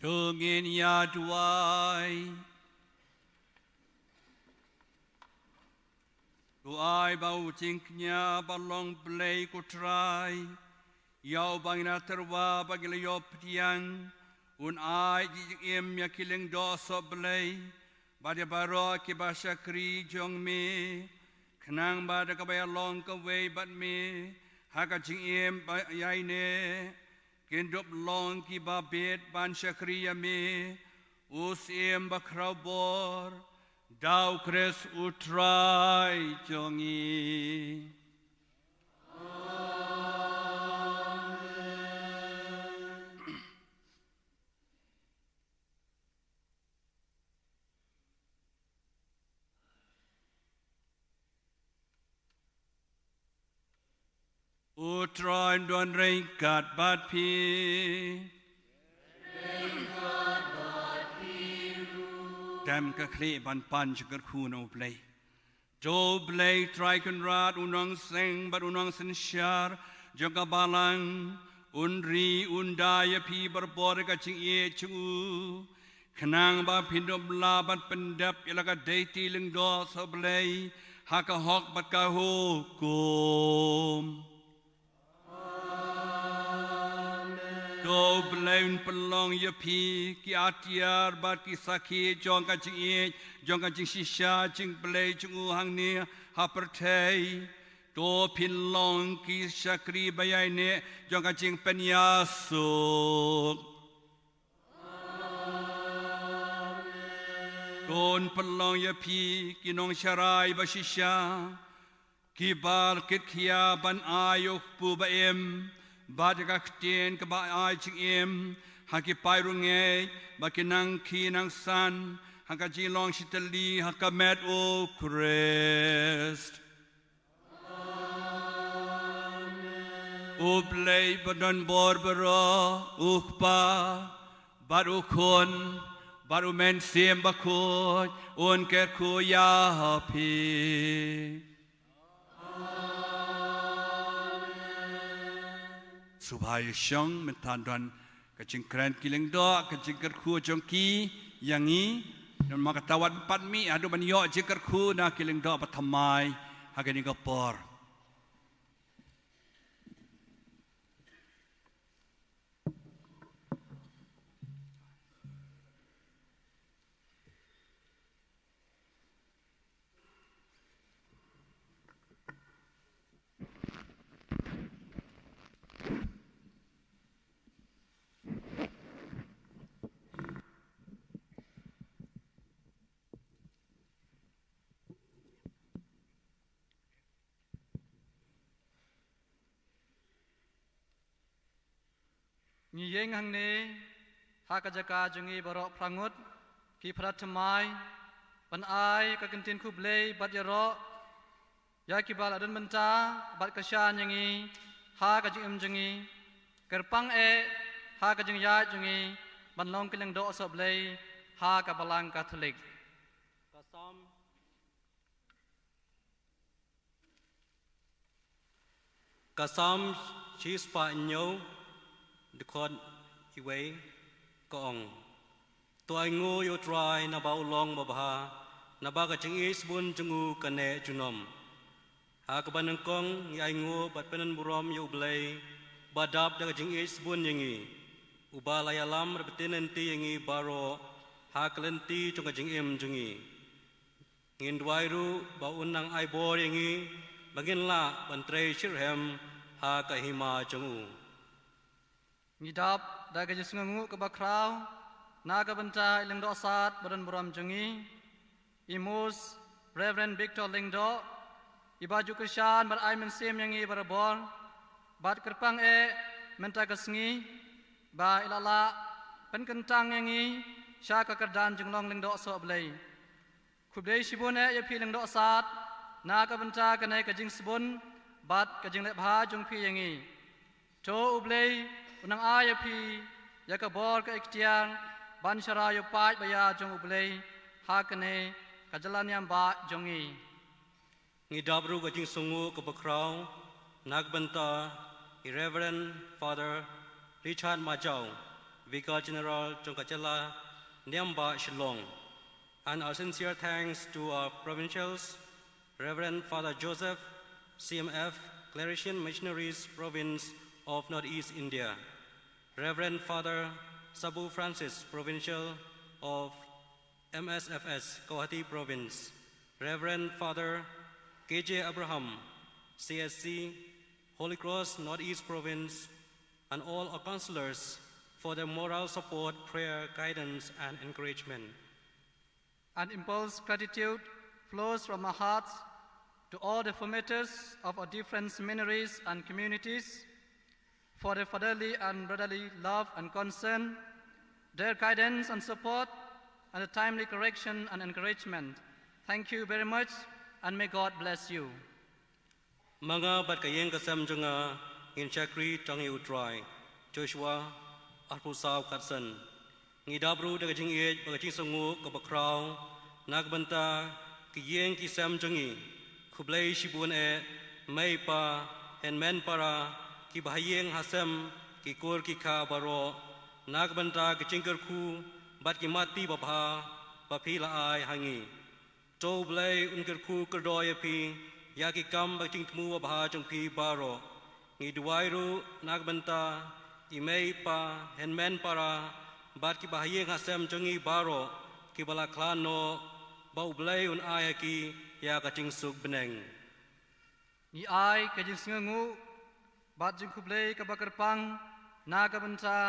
To ngin ïa duwai. To ai ba u jingkñia ba long Blei ko Trai, ïa uba ngi la tyrwa bad ngi la ïoh pdiang, un ai jingim ïa ki lyngdoh sohblei bad ïa baroh kiba shakri jong me, khnang ba da kaba ïalong kawei bad me ha ka jingim ba ïaineh, kin dup long kiba bit ban shakri ïa me, u Syiem bakhraw bor, da u Khrist u Trai jong ngi. U Trai un don ryngkat bad phi. Tem ka khlieh ban pan jingkyrkhu na u Blei. To Blei Trai Kynrad, u Nongseng bad u Nongsynshar jong ka Balang, un ri un da ïa phi barabor ka jingïeit jong u, khnang ba phin dup lah ban pyndep ïa la ka dei ti lyngdoh sohblei ha ka hok bad ka hukum. To Blei un pynlong ïa phi ki atiar bad ki sakhi jong ka jingïeit, jong ka jingshisha jong u Blei jong u hangne ha pyrthei. To phin long ki shakri ba ïaineh jong ka jingpynïasuk. To un pynlong ïa phi ki nongsharai ba shisha, kiba la kitkhia ban ai ïa u kpu ba im bad ïa ka ktien kaba ai jingim ha ki paidbah bad ki nongkynsan ha ka jinglong shitylli ha ka met u Khrist. U Blei ba don bor baroh, u Kpa bad u Khun bad u Mynsiem Bakhuid, un kyrkhu ïa phi. Sngewbha ïa shong, mynta don ka jingkren ki lyngdoh, ka jingkyrkhu jong ki ïa ngi. Namar kata wat pat mih haduh ban ïoh jingkyrkhu na ki lyngdoh ba thymmai ha kane ka por. Ngi ïeng hangne ha ka jaka jong ngi baroh phra ngut ki para thymmai, ban ai ka ktien khublei bad ïaroh ïa kiba la don bynta bad kyrshan ïa ngi ha ka jingim jong ngi, kyrpang eh ha ka jingïaid jong ngi ban long ki lyngdoh sohblei ha ka Balang Katholik. Ka Salm Ka Salm shispah hynñiew, dkhot iwei, ka ong: To ainguh ïa u Trai naba u long babha, naba ka jingïeit sbun jong u ka neh junom. Ha kaba nyngkong ngi ainguh bad pynburom ïa u Blei, ba dap da ka jingïeit sbun ïa ngi, uba la ïalam bad pynbeit lynti ïa ngi baroh ha ka lynti jong ka jingim jong ngi. Ngin duwai ruh ba un nang ai bor ïa ngi ba ngin lah ban trei shitrhem ha ka hima jong u. Ngi dap da ka jingsngewnguh kaba khraw na ka bynta i lyngdoh sad ba don burom jong ngi, i Most Reverend Victor Lyngdoh, iba ju kyrshan bad ai mynsiem ïa ngi barabor, bad kyrpang eh mynta ka sngi ba i la lah pynkyntang ïa ngi sha ka kyrdan jinglong lyngdoh sohblei. Khublei shibun eh ïa phi lyngdoh sad na ka bynta kane ka jingsbun bad ka jingleh bha jong phi ïa ngi. To u Blei u nang ai ïa phi ïa ka bor ka iktiar ban shara ïa u paid ba ïar jong u Blei ha kane ka jylla niam bah jong ngi. Ngi dap ruh ka jingsngewnguh kaba khraw na ka bynta i Reverend Father Richard Majaw, Vicar General jong ka jylla Niam Bah Shillong. And our sincere thanks to our provincials, Reverend Father Joseph, C M F, Claretian Missionaries, Province of Northeast India, Reverend Father Sabu Francis, Provincial of M S F S, Guwahati Province, Reverend Father K J Abraham, C S C, Holy Cross Northeast Province, and all our counselors for their moral support, prayer, guidance, and encouragement. An impulse gratitude flows from our hearts to all the formators of our different seminaries and communities for their fatherly and brotherly love and concern, their guidance and support, and the timely correction and encouragement. Thank you very much, and may God bless you. Ma nga bad ka ïing ka sem jong nga ngin shakri tang ïa U Trai. Joshua arphew saw khatsan. Ngi dap ruh da ka jingïeit bad ka jingsngewnguh kaba khraw na ka bynta ki ïing ki sem jong ngi. Khublei shibun eh mei pa, hynmen para, kiba ha ïing ha sem, ki kur ki kha baroh, na ka bynta ki jingkyrkhu bad ki mati babha ba phi la ai ha ngi. To U Blei un kyrkhu kyrdoh ïa phi ïa ki kam bad jingthmu babha jong phi baroh. Ngi duwai ruh na ka bynta i mei i pa, hynmen para bad kiba ha ïing ha sem jong ngi baroh kiba la khlad noh, ba U Blei un ai ha ki ïa ka jingsuk bneng. Ngi ai ka jingsngewnguh bad jingkhublei kaba kyrpang na ka bynta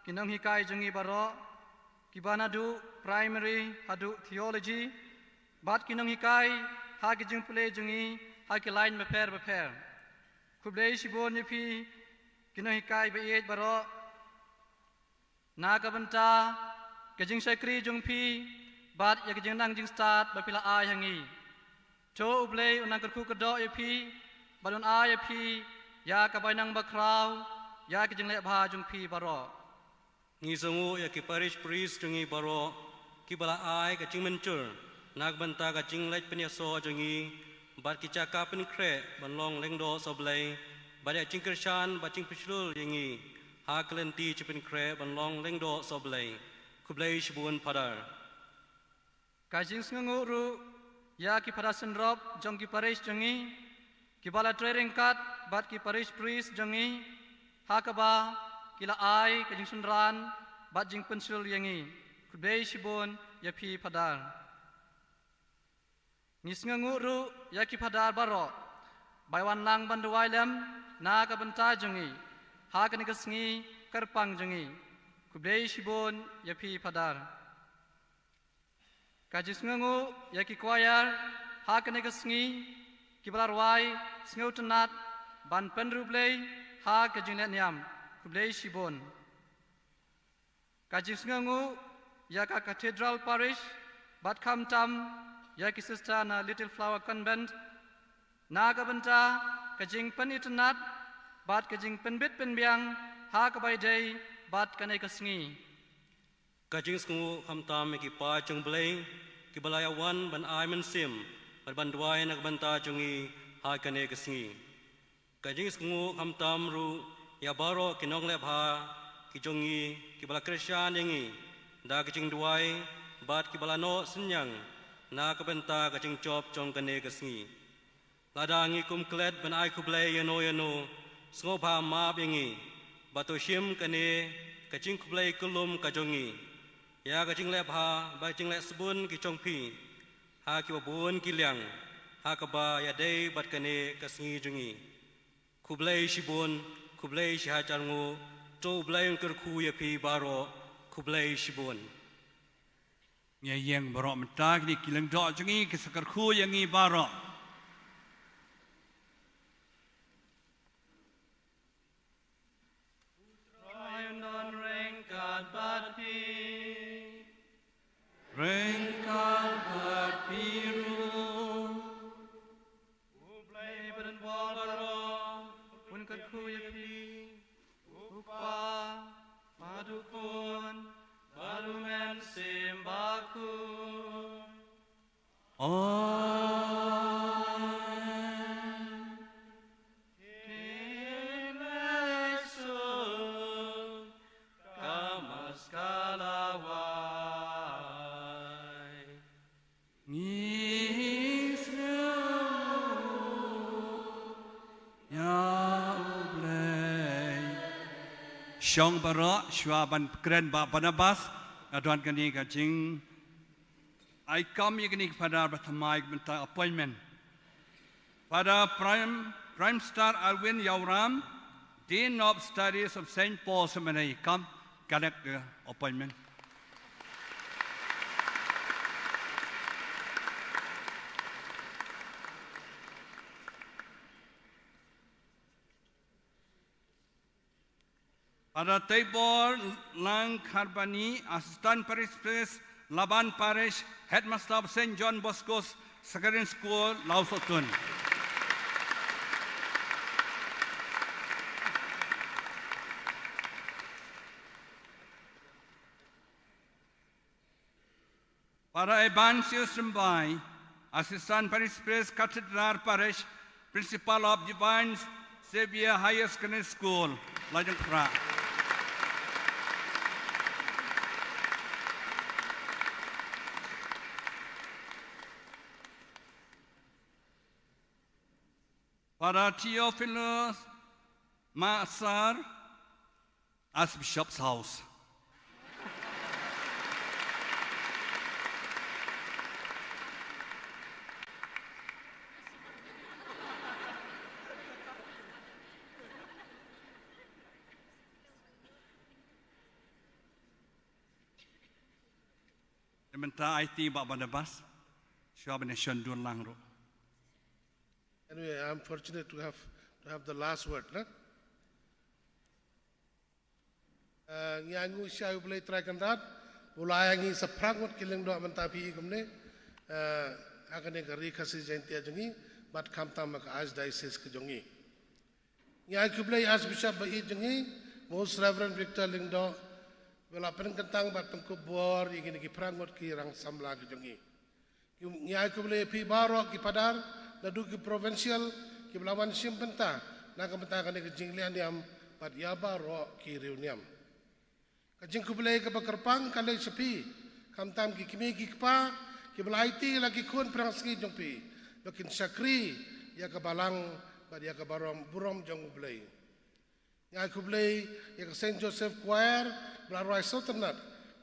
ki nonghikai jong ngi baroh, kiba naduh primary haduh theology, bad ki nonghikai ha ki jingpule jong ngi ha ki lain bapher bapher. Khublei shibun ïa phi ki nonghikai ba ïeit baroh, na ka bynta ka jingshakri jong phi bad ïa ka jingnang jingstad ba phi la ai ha ngi. To U Blei un nang kyrkhu kyrdoh ïa phi bad un ai ïa phi ïa ka bainong bakhraw ïa ka jingleh bha jong phi baroh. Ngi sngewnguh ïa ki parish priest jong ngi baroh kiba la ai ka jingmynjur na ka bynta ka jingleit pynïasoh jong ngi bad ki jaka pynkhreh ban long lyngdoh sohblei, bad ïa jingkyrshan bad jingpynshlur ïa ngi ha ka lynti jingpynkhreh ban long lyngdoh sohblei. Khublei shibun Phadar. Ka jingsngewnguh ruh ïa ki phadar synrop jong ki parish jong ngi kiba la trei ryngkat bad ki parish priest jong ngi, ha kaba ki la ai ka jingsynran bad jingpynshlur ïa ngi. Khublei shibun ïa phi Phadar. Ngi sngewnguh ruh ïa ki Phadar baroh ba wan lang ban duwai lem na ka bynta jong ngi ha kane ka sngi kyrpang jong ngi. Khublei shibun ïa phi Phadar. Ka jingsngewnguh ïa ki choir ha kane ka sngi kiba la rwai sngewtynnat ban pynriewblei ha ka jingleh niam. Khublei shibun. Ka jingsngewnguh ïa ka Cathedral Parish bad khamtam ïa ki sister na Little Flower Convent na ka bynta ka jingpynitynnat bad ka jingpynbit pynbiang ha kaba ïadei bad kane ka sngi. Ka jingsngewnguh khamtam ïa ki paid jong U Blei kiba la ïa wan ban ai mynsiem bad ban duwai na ka bynta jong ngi ha kane ka sngi. Ka jingsngewnguh khamtam ruh ïa baroh ki nongleh bha ki jong ngi kiba la kyrshan ïa ngi da ka jingduwai bad kiba la noh synñiang na ka bynta ka jingjop jong kane ka sngi. Lada ngi kum klet ban ai khublei ïano ïano, sngewbha map ïa ngi, bad to shim kane ka jingkhublei kyllum ka jong ngi ïa ka jingleh bha bad jingleh sbun ki jong phi ha kiba bun ki liang ha kaba ïadei bad kane ka sngi jong ngi. Khublei shibun, khublei shihajar nguh. To U Blei un kyrkhu ïa phi baroh. Khublei shibun. Ngi ïeng baroh mynta, kine ki lyngdoh jong ngi ki sa kyrkhu ïa ngi baroh. Trai un don ryngkat bad phi. Ryngkat bad phi ruh. U Blei badonbor baroh un kyrkhu ïa phi. U Kpa bad U Khun bad U Mynsiem Bakhuid. Amen. Kin leit suk, ka ma Shong baroh, shuwa ban kren Bah Barnabas, nga don kane ka jing ai kam ïa kane ka Father ba thymmai mynta appointment. Father Prime, Prime Star Alwyn Yawram, Dean of Studies of Saint Paul Seminary, kam collect the appointment. Father Teibor Langkharbani, Assistant Parish Priest, Laban Parish, Headmaster of Saint John Bosco Secondary School, Lawsohtun. Father Ebansius Rymbai, Assistant Parish Priest, Cathedral Parish, Principal of Divine Savior Higher Secondary School, Lajong Khrah. Father Theophilus Masar, Archbishop's House. Mynta ai ti Bah Barnabas, shuwa ban ïa shon dur lang ruh. Anyway, I'm fortunate to have, to have the last word, na? Eh, ngi ainguh sha U Blei Trai Kynrad, u la ai ngi sa phrang ngut ki lyngdoh mynta phi i kumne, eh, ha kane ka Ri Khasi Jaiñtia jong ngi, bad khamtam ha ka Archdiocese ka jong ngi. Ngi ai khublei Archbishop ba ïeit jong ngi, Most Reverend Victor Lyngdoh, ba la pynkyntang bad pynkup bor ïa kine ki phrang ngut ki rang samla ki jong ngi. Ngi ai khublei ïa phi baroh ki Padar, naduh ki provincial, kiba la wan shim bynta na ka bynta kane ka jingleh niam, bad ïa baroh ki riewniam. Ka jingkhublei kaba kyrpang ka leit sha phi, khamtam ki kmie ki kpa, kiba la aiti la ki khun pyrshang sngi jong phi, ba kin shakri ïa ka balang bad ïa ka barom burom jong U Blei. Ngi ai khublei ïa ka Saint Joseph Choir, ba la rwai sngewtynnat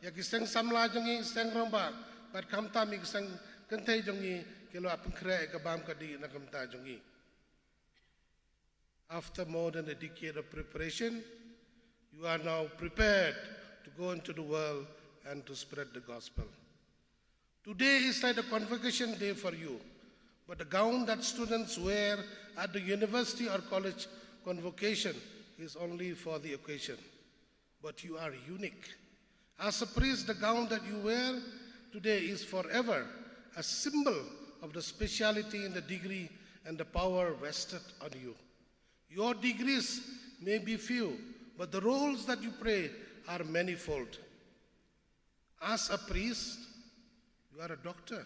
ïa ki seng samla jong ngi, seng rangbah, bad khamtam ïa ki seng kynthei jong ngi, ki la pynkhreh ïa ka bam ka dih na ka bynta jong ngi. After more than a decade of preparation, you are now prepared to go into the world and to spread the gospel. Today is like a convocation day for you, but the gown that students wear at the university or college convocation is only for the occasion. But you are unique. As a priest, the gown that you wear today is forever a symbol of the speciality in the degree and the power vested on you. Your degrees may be few, but the roles that you play are manifold. As a priest, you are a doctor.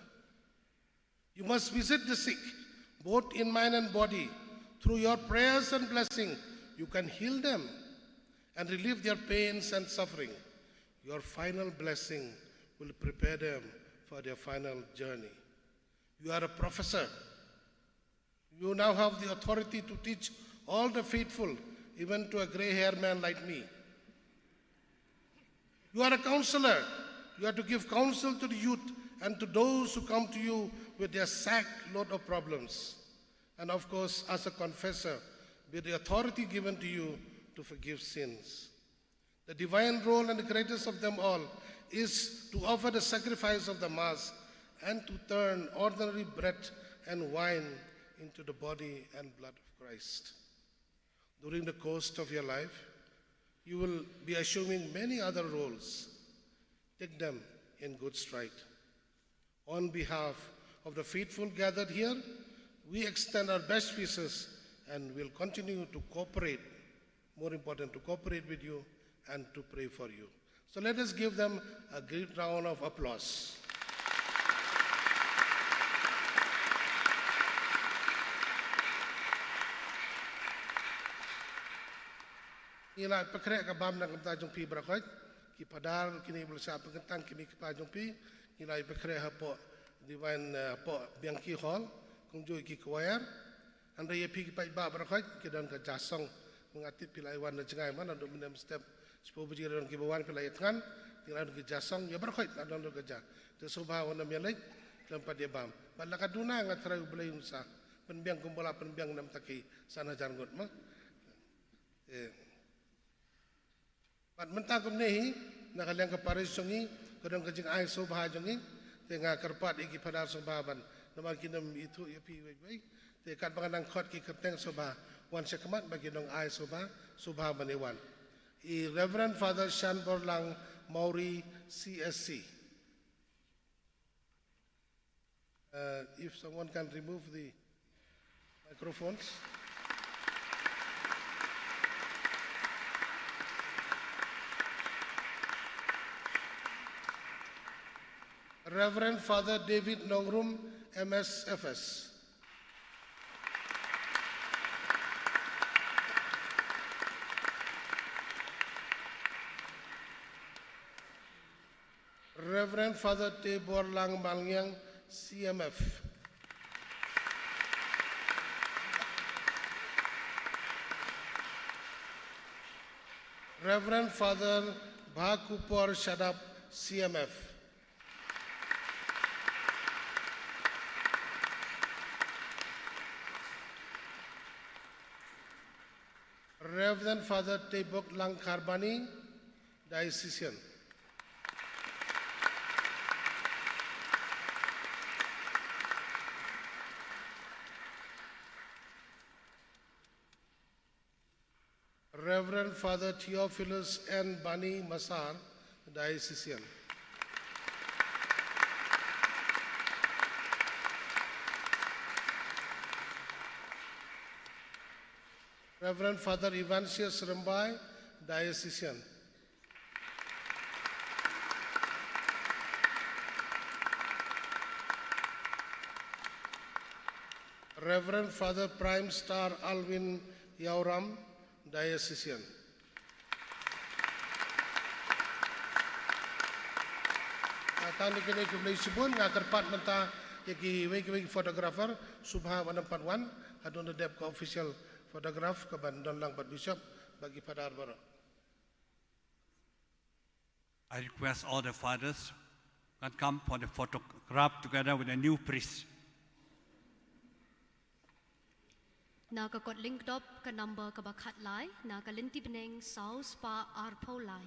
You must visit the sick, both in mind and body. Through your prayers and blessing, you can heal them and relieve their pains and suffering. Your final blessing will prepare them for their final journey. You are a professor. You now have the authority to teach all the faithful, even to a gray haired man like me. You are a counselor. You are to give counsel to the youth and to those who come to you with their sack load of problems. And of course, as a confessor, with the authority given to you to forgive sins. The divine role and the greatest of them all is to offer the sacrifice of the Mass and to turn ordinary bread and wine into the body and blood of Christ. During the course of your life, you will be assuming many other roles. Take them in good stride. On behalf of the faithful gathered here, we extend our best wishes and will continue to cooperate, more important, to cooperate with you and to pray for you. So let us give them a great round of applause. Ngi la pynkhreh ka bam na ka bynta jong phi baroh khoit, ki Padar kine ba la shah pynkyntang, ki mei ki pa jong phi, ngi la pynkhreh hapoh Divine, eh, hapoh Bianchi Hall, kumjuh ki choir. Hynrei ïa phi ki paidbah baroh khoit, ki don ka ja song, nga tip phi la wan na jngai, man, naduh Millennium Step Shiphew baje ruh ki ba wan phi la ïa thngan, ki la don ki ja song, ïa baroh khoit la don ruh ka ja. Te sngewbha wat nym ïa leit, khlem pat ïa bam. Bad la ka duna nga tharai U Blei un sa pynbiang kumba la pynbiang na bynta ki san hajar ngut mo. Te bad mynta kumne hi, na ka liang ka parish jong ngi, ka don ka jingai sngewbha jong ngi, te nga kyrpad ïa ki phadar sngewbha ban, namar kim ithuh ïa phi iwei iwei, te katba nga nang khot ki kyrteng sngewbha wan sha khmat ba kin nang ai sngewbha, sngewbha ban ïa wan. I Reverend Father Shanborlang Mawrie C S C. Uh, if someone can remove the microphones. Reverend Father David Nongrum, M S F S. Reverend Father Teborlang Malngiang, C M F. Reverend Father Bhakupor Shadap, C M F. Reverend Father Tebok Lang Karbani, Diocesan. Reverend Father Theophilus N Bani Masar, Diocesan. Reverend Father Evansius Rembai, Diocesan. Reverend Father Prime Star Alvin Yauram, Diocesan. Nga tang ïa kine, khublei shibun, nga kyrpad mynta ïa kiwei kiwei ki photographer, sngewbha wat nym pat wan haduh ba dep ka official photograph kaban don lang bad Bishop bad ki phadar baroh. I request all the fathers can come for the photograph together with the new priest. Na ka kot lyngkdop ka number kaba khatlai, na ka lynti bneng saw spah arphew lai.